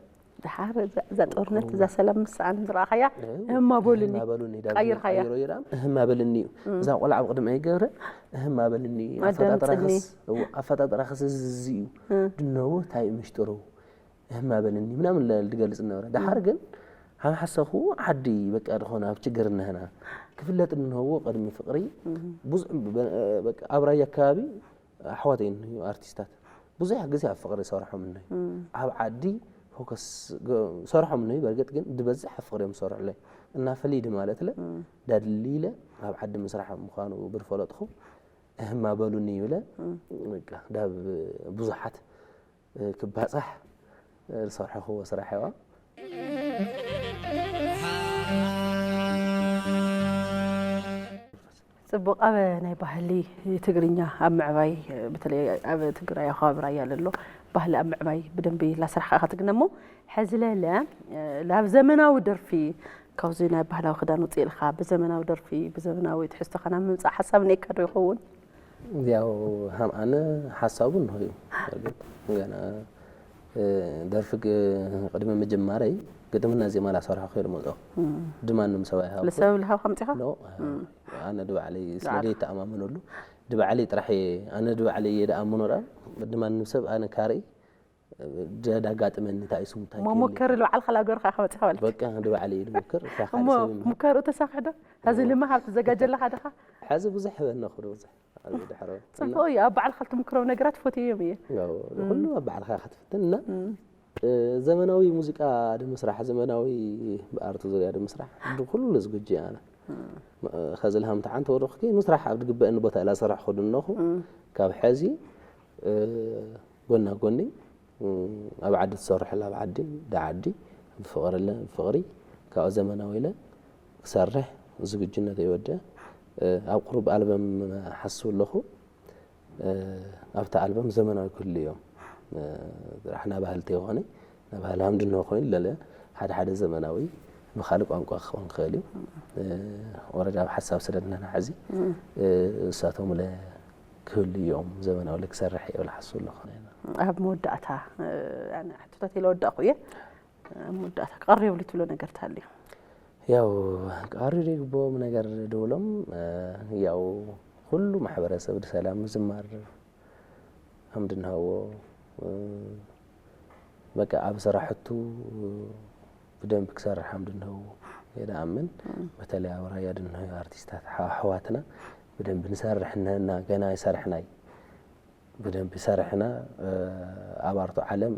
ደሓር እዛ እዛ ጦርነት እዛ ሰላም ምስ ሰኣን ዝረኣኻያ እህማ በሉኒ እህማ በሉኒ፣ ዳግም ቀይርካያ። ቀይሮ ይረኣም፣ እህማ በልኒ እዩ። እዛ ቆልዓ ኣብ ቅድሚ ኣይገብረ፣ እህማ በልኒ እዩ። ኣዳምፅኒ። ኣፈጣጥራኽስ፣ እዎ፣ ኣፈጣጥራኽስ እዚ እዩ። ድነዎ እንታይ እዩ ምሽጥሩ? እህማ በልኒ ምናምን ኢለ ዝገልፅ ነበረ። ደሓር ግን ሃም ሓሰኹ ዓዲ በቃ ዝኾነ ኣብ ችግር እነህና ክፍለጥ እንህዎ ቅድሚ ፍቕሪ ብዙ በቃ ኣብ ራያ ኣከባቢ ኣሕዋተይ እንህዩ ኣርቲስታት ብዙሕ ግዜ ኣብ ፍቕሪ ሰርሖም እነዩ ኣብ ዓዲ ፎከስ ሰርሖም እነዩ በርግጥ ግን ዝበዝሕ ኣብ ፍቕሪ እዮም ዝሰርሑለይ እና ፍልይ ድማለት ለ ዳድሊ ኢለ ኣብ ዓዲ ምስራሕ ምዃኑ ብድፈለጥኹ እህማ በሉኒ ይብለ በቃ ዳብ ብዙሓት ክባፃሕ ዝሰርሐኽዎ ስራሕ እዋ ፅቡቕ ኣብ ናይ ባህሊ ትግርኛ ኣብ ምዕባይ በተለይ ኣብ ትግራይ ኣኸባቢ ራያ ለሎ ባህሊ ኣብ ምዕባይ ብደንቢ ላስራሕካ ኢኻ ትግነ እሞ ሕዚ ለለ ላብ ዘመናዊ ደርፊ ካብዚ ናይ ባህላዊ ክዳን ውፅእ ኢልካ ብዘመናዊ ደርፊ ብዘመናዊ ትሕዝቶካ ናብ ምምፃእ ሓሳብ እኒኤካ ዶ ይኸውን ያው ሃም ኣነ ሓሳቡ እንሆ እዩ እርግጥ ገና ደርፊ ቅድሚ ምጅማረይ ግጥምና ዜማ ላሰርሖ ከይዱ መፅኦ ድማንም ሰብኣይ ሃብኩ ለሰብ ልሃብ ከምፂኻ ኖ ኣነ ድባዕለይ ስለ ደይተኣማመነሉ ድባዕለይ ጥራሕ እየ ኣነ ድባዕለይ እየ ደኣምኖ ዳ ድማንም ሰብ ኣነ ካርኢ ዳጋጥመኒ እንታይ ስሙ እንታይ መሞከሪ ልባዕልካ ላገርካ ኢኻ መፂኻ ማለት እዩ። በቃ ንባዕለይ ድሞክር እንታይ እሞ ካልእ ሰብ ሙከሩ ተሳኺሕ ዶ? ሐዚ ልምሃብ ትዘጋጀ ኣለኻ ድኻ? ሕዚ ብዙሕ ህበና ክዶ ብዙሕ ኣብዚ ድሕሮ ፅቡቅ እዩ። ኣብ ባዕልካ ትምክሮም ነገራት ፈትዮም እየ። ኩሉ ኣብ ባዕልካ ክትፍትን እና ዘመናዊ ሙዚቃ ድምስራሕ ዘመናዊ ብኣርቱ ዙርያ ድምስራሕ ኩሉ ዝግጅ ኣነ ከዚ ልሃምታ ዓንተ ወደኽኪ ምስራሕ ኣብ ዝግበአኒ ቦታ ኢላ ሰራሕኹ ድነኹ ካብ ሕዚ ጎና ጎኒ ኣብ ዓዲ ትሰርሕላ ኣብ ዓዲ ዳዓዲ ብፍቕሪ ለ ብፍቕሪ ካብኡ ዘመናዊ ኢለ ክሰርሕ ዝግጅነት ይወደ ኣብ ቁሩብ ኣልበም ሓስብ ኣለኹ ኣብቲ ኣልበም ዘመናዊ ክህሉ እዮም ጥራሕ ናባህልቲ ይኾነ ናባህል ሃምድኖ ኮይኑ ለለ ሓደ ሓደ ዘመናዊ ብካልእ ቋንቋ ክኸውን ክኽእል እዩ ወረዳ ኣብ ሓሳብ ስደድና ናሕዚ እሳቶም ለ ክህሉ እዮም ዘመናዊ ለ ክሰርሕ እየ ብል ሓስብ ኣለኹ ኣብ መወዳእታ ሕቶታት ኢለ ወዳእኩ እየ ኣብ መወዳእታ ክቐርብ የብሉ ትብሎ ነገር ታልዩ ያው ቀሪር ይግቦም ነገር ደውሎም ያው ኩሉ ማሕበረሰብ ብሰላም ምዝማር ከም ድንሃዎ በቃ ኣብ ስራሕቱ ብደንብ ክሰርሕ ከም ድንሃዎ የደኣምን በተለይ ኣብ ራያ ድንሃዮ ኣርቲስታት ኣሕዋትና ብደንብ ንሰርሕ እና ገና ይሰርሕናይ ብደንብ ይሰርሕና ኣብ ኣርቱ ዓለም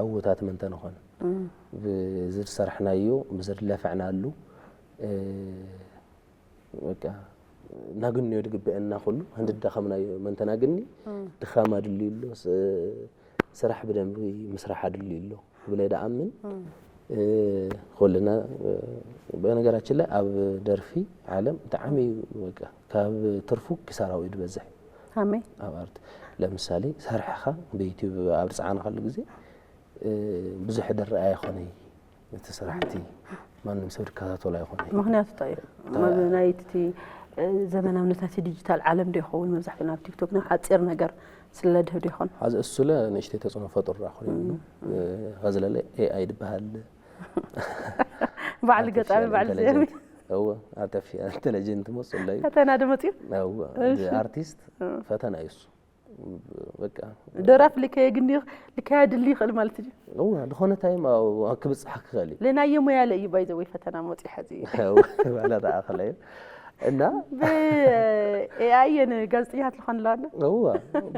ዕውታት ምንተ ንኾን ብዝሰርሕናዮ ብዝለፈዕናሉ በቃ ናግንዮ ድግበአና ኩሉ ክንዲ ድዳኸምናዮ መንተናግኒ ድኻም ኣድልዩ ኣሎ ስራሕ ብደንቢ ምስራሕ ኣድልዩ ኣሎ ክብለ ደኣምን ኩልና በነገራችን ላይ ኣብ ደርፊ ዓለም ብጣዕሚ በቃ ካብ ትርፉ ኪሳራዊ እዩ ዝበዝሕ ከመይ ኣብ ኣርት ለምሳሌ ሰርሕኻ ብዩቲብ ኣብ ዝፀዓንካሉ ግዜ ብዙሕ ድረኣ ኣይኮነ እቲ ስራሕቲ ማንም ሰብ ድከታተሎ ኣይኮነ ምክንያቱ እንታይ እዩ ናይ እቲ ዘመናውነት ናይቲ ዲጂታል ዓለም ዶ ይኸውን መብዛሕትኡ ናብ ቲክቶክ ናብ ሓፂር ነገር ስለድህብ ዶ ይኾን ሐዚ እሱለ ንእሽተይ ተፅዕኖ ፈጥሩ ኮይኑ ከዝለለ ኤኣይ ድበሃል በዓል ገጣሚ በዓል ዜሚ እወ ኣርቲፊሻል ኢንቴሊጀንት መፅኡ ኣለዩ ፈተና ዶ መፅኡ እወ ኣርቲስት ፈተና እዩ እሱ በቃ ደራፍ ልከየ ግን ልከያ ድል ይኽእል ማለት እዩ እዋ ዝኾነ ታይም ክብፅሓ ክኽእል እዩ ለናየ ሙያ ለእዩ ባይዘ ወይ ፈተና መፂ ሐዚ ባላ ተኣኸለ እዩ እና ብኤኣይ ንጋዜጠኛታት ልኾን ኣለዋና እዋ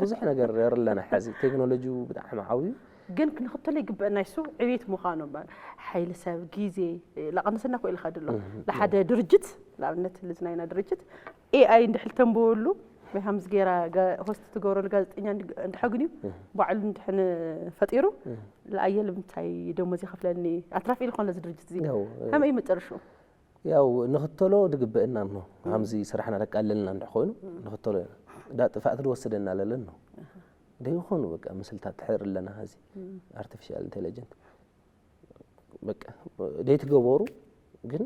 ብዙሕ ነገር የርለና ሐዚ ቴክኖሎጂ ብጣዕሚ ዓብዩ ግን ክንኽተሎ ይግበአና ይሱ ዕቤት ምዃኑ ሓይሊ ሰብ ግዜ ላቐንሰና ኮ ኢልካ ድሎ ንሓደ ድርጅት ንኣብነት ልዝናይና ድርጅት ኤኣይ እንድሕል ተንብበሉ ወይ ሃምዚ ገይራ ሆስት ትገብረሉ ጋዜጠኛ እንድሐግን እዩ ባዕሉ እንድሕን ፈጢሩ ለኣየ ልምንታይ ደሞዝ ይኸፍለኒ ኣትራፊ ኢሉ ኮነ ድርጅት እዚ ከመይ መጨረሹ ያው ንኽተሎ ድግበአና ኖ ሃምዚ ስራሕና ደቃለልና እንድሕ ኮይኑ ንኽተሎ ኢና ዳ ጥፋእቲ ድወስደና ለለን ነው ደይኾኑ በቃ ምስልታት ትሕር ኣለና ሀዚ ኣርቲፊሻል ኢንቴሊጀንት በቃ ደይትገበሩ ግን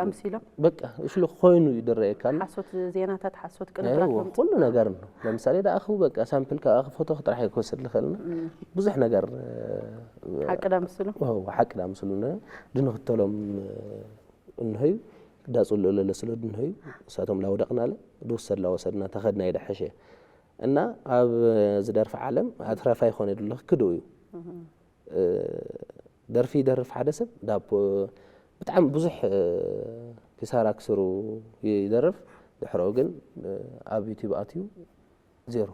ኣምሲሎም በቃ እሽሉ ኮይኑ ይድረየካ ሓሶት ዜናታት ሓሶት ቅንብራት ኩሉ ነገር ነው ለምሳሌ ዳኣኹ በቃ ሳምፕል ካብኣኹ ፎቶ ጥራሕ ክወስድ ልኽእልና ብዙሕ ነገር ሓቂ ዳምስሉ ሓቂ ዳምስሉ ድንኽተሎም እንሀዩ ዳፅልኡ ለለ ስለ ድንሀዩ እሳቶም ላወደቕናለ ድውሰድ ላወሰድና ተኸድና ይደሐሸ እና ኣብ ዝደርፊ ዓለም ኣትራፋ ይኾነ ድሎ ክክድኡ እዩ ደርፊ ይደርፍ ሓደ ሰብ ዳቦ ብጣዕሚ ብዙሕ ኪሳራ ክስሩ ይደርፍ ድሕሮ ግን ኣብ ዩቲብ ኣትዩ ዜሮ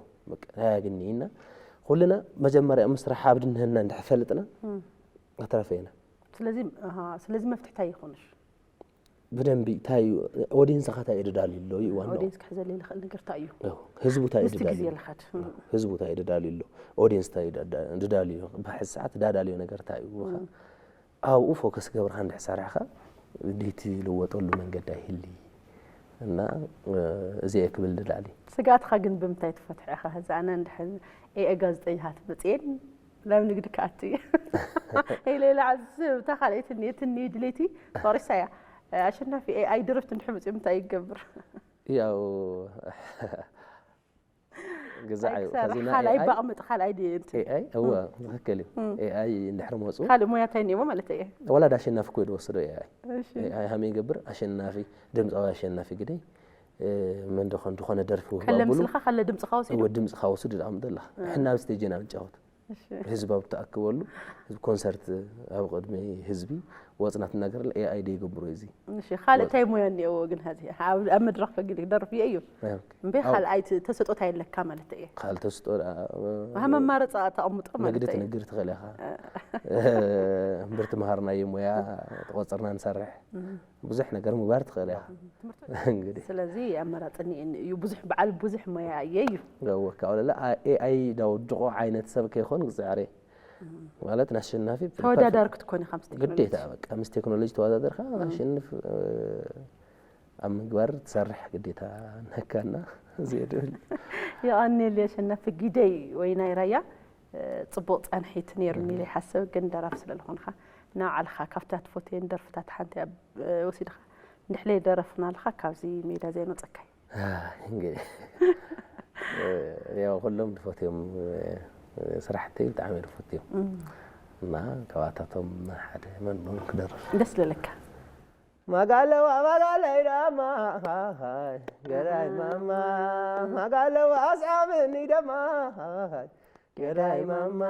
ኣያግኒ እና ኩልና መጀመርያ ምስራሕ ኣብ ድንህና እንድሕፈልጥና ኣትረፈ ኢና ስለዚ ስለዚ መፍትሒ እንታይ ይኾንሽ ብደንቢ እንታይ እዩ ኦዲንስ ኸታ እዩ ድዳልዩ ኣሎ እዩ ዋና ኦዲንስ ክሕዘለይ ዝኽእል ነገር እንታይ እዩ ህዝቡ እንታይ እዩ ምስቲ ድዳልዩ ግዜ ልኸድ ህዝቡ እንታይ እዩ ድዳልዩ ኣሎ ኦዲንስ እንታይ እዩ ድዳልዩ ብሕዚ ሰዓት ዳዳልዮ ነገር እንታይ እዩ ኣብኡ ፎከስ ገብርካ እንድሕሰራሕካ ድቲ ልወጠሉ መንገዲ ኣይህሊ እና እዚ እየ ክብል ድላሊ ስጋትካ ግን ብምንታይ ትፈትሖ ኢኻ ሕዚ ኣነ እንድሕን ኤ ጋዜጠኛታት መፅኤን ናብ ንግዲ ክኣቱ እየ ኢለ ኢለ ዓዝብ እታ ካልኣይቲ እኒኤትኒ ድሌቲ ፈሪሳ እያ ኣሸናፊ ኤኣይ ድርፍት እንድሕር መፅኡ እንታይ ይገብር ያው ግዛዕ እዩ ኣይክሰርሕ ካልኣይ ባቕምጥ ካልኣይ ድየ እንትን ኤኣይ እወ ትኽክል እዩ ኤኣይ እንድሕር መፁ ካልእ ሞያታይ እኒኤዎ ማለት እየ ወላድ ኣሸናፊ ኮ ዝወሰዶ ኤኣይ ኤኣይ ሃመይ ይገብር ኣሸናፊ ድምፃዊ ኣሸናፊ ግደይ መን ዶ ዝኾነ ደርፊ ከለ ምስልኻ ከለ ድምፅኻ ወሲዱ ወዲ ምፅኻ ወስዱ ዝኣምደላ ሕና ኣብ ስቴጅና ንጫወት ህዝብ ኣብ ትኣክበሉ፣ ህዝቢ ኮንሰርት ኣብ ቅድሚ ህዝቢ ወፅና ትናገር፣ ኤኣይ ዶ ይገብሮ እዚ? እሺ፣ ካልእ እንታይ ሞያ እኒኦዎ ግን ሀዚ ኣብ ኣብ መድረኽ ከግዲ ክደርፍ እየ እዩ እምበይ ካልኣይ ት- ተሰጦት ኣየለካ ማለት እየ ካልእ ተስጦ ደኣ ሃ መማረፃ ተቐምጦ ማለት መግዲ እየ ትንግር ትኽእል ኢኻ። እምብርቲ መሃርናዮ ሞያ ተቆፅርና ንሰርሕ ብዙሕ ነገር ምግባር ትኽእል ኢኻ። እንግዲህ ስለዚ ኣመራፅኒ እዩ ብዙሕ በዓል ብዙሕ ሞያ እየ እዩ ወካ ወለላ ኤኣይ ዳወድቆ ዓይነት ሰብ ከይኮን ክፅዕር እየ። ማለት ንኣሸናፊ ተወዳዳሪ ክትኮን ኢኻ ምስ ቴክኖሎጂ ግዴታ በቃ ምስ ቴክኖሎጂ ተወዳደርካ ኣሸንፍ ኣብ ምግባር ትሰርሕ ግዴታ ነካና። እዚ ድብል የቐንየል ኣሸናፊ ግደይ ወይ ናይ ራያ ጽቡቕ ጻንሒት ነይሩ ኢለ ይሓስብ ግን ደራፍ ስለ ዝኾንካ ንባዕልኻ ካብታ ትፈትየን ደርፍታት ሓንቲ እያ ወሲድኻ እንድሕለይ ደረፍናልኻ ካብዚ ሜዳ ዘይመጸካይ እንግዲህ ያው ኩሎም ዝፈትዮም ስራሕቲ ብጣዕሚ ዝፈትዮም እና ካብኣታቶም ሓደ መን መን ክደርፍ ደስ ዝብለካ ማጋለዋ ማጋለይ ዳማ ገዳይ ማማ ማጋለዋ ኣስዓብኒ ደማ ገዳይ ማማ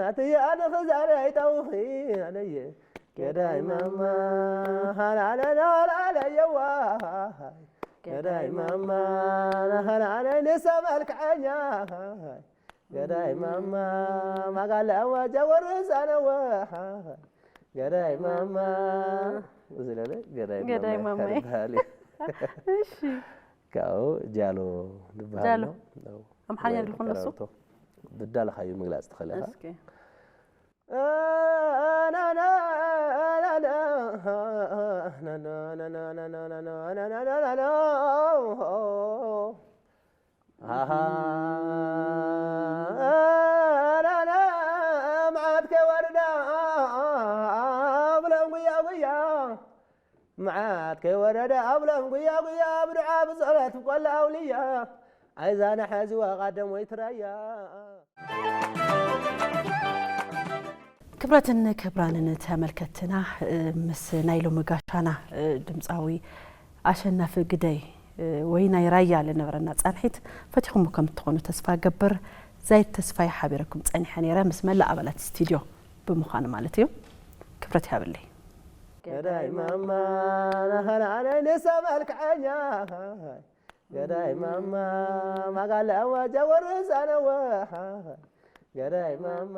ኣትያ ንኽዛረይ ጠውኺ ኣነየ ገዳይ ማማ ሃላለና ሃላለየዋ ገዳይ ማማ ናሃላለይ ንሰመልክዐኛ ገዳይ ማማ ማጋለ ኣዋጃ ወርሳነወ ገዳይ ማማ ዝለለ ገዳይ ገዳይ ማማ ይበሃል እሺ ካብኡ ጃሎ ዝበሃል ጃሎ። ነው። ኣምሓርኛ ድልኩም ነሱ ብዳልኻዩ ምግላፅ ትኽእል ኢኻ እስኪ መዓት ከይወረደ ኣብሎም ጉያ ጉያ መዓት ከይወረደ ኣብሎም ጉያ ጉያ ብዱዓ ብፀሎት ብቆላ ኣውልያ ኣይዛና ሕዚ ዋቓ ደም ወይ ትራያ ክብረትን ክብራንን ተመልከትና ምስ ናይ ሎሚ ጋሻና ድምፃዊ ኣሸናፊ ግደይ ወይ ናይ ራያ ዝነበረና ፃንሒት ፈቲኹም ከም ትኾኑ ተስፋ ገብር። ዛይድ ተስፋይ ሓቢረኩም ፀኒሐ ነይረ ምስ መላእ ኣባላት ስቱድዮ ብምዃኑ ማለት እዩ። ክብረት ይሃብለይ። ገዳይ ማማ ናኸልዓለይ ንሰብ ኣልክዐኛ ገዳይ ማማ ማጋለ ኣዋጃ ወርሳነወ ገዳይ ማማ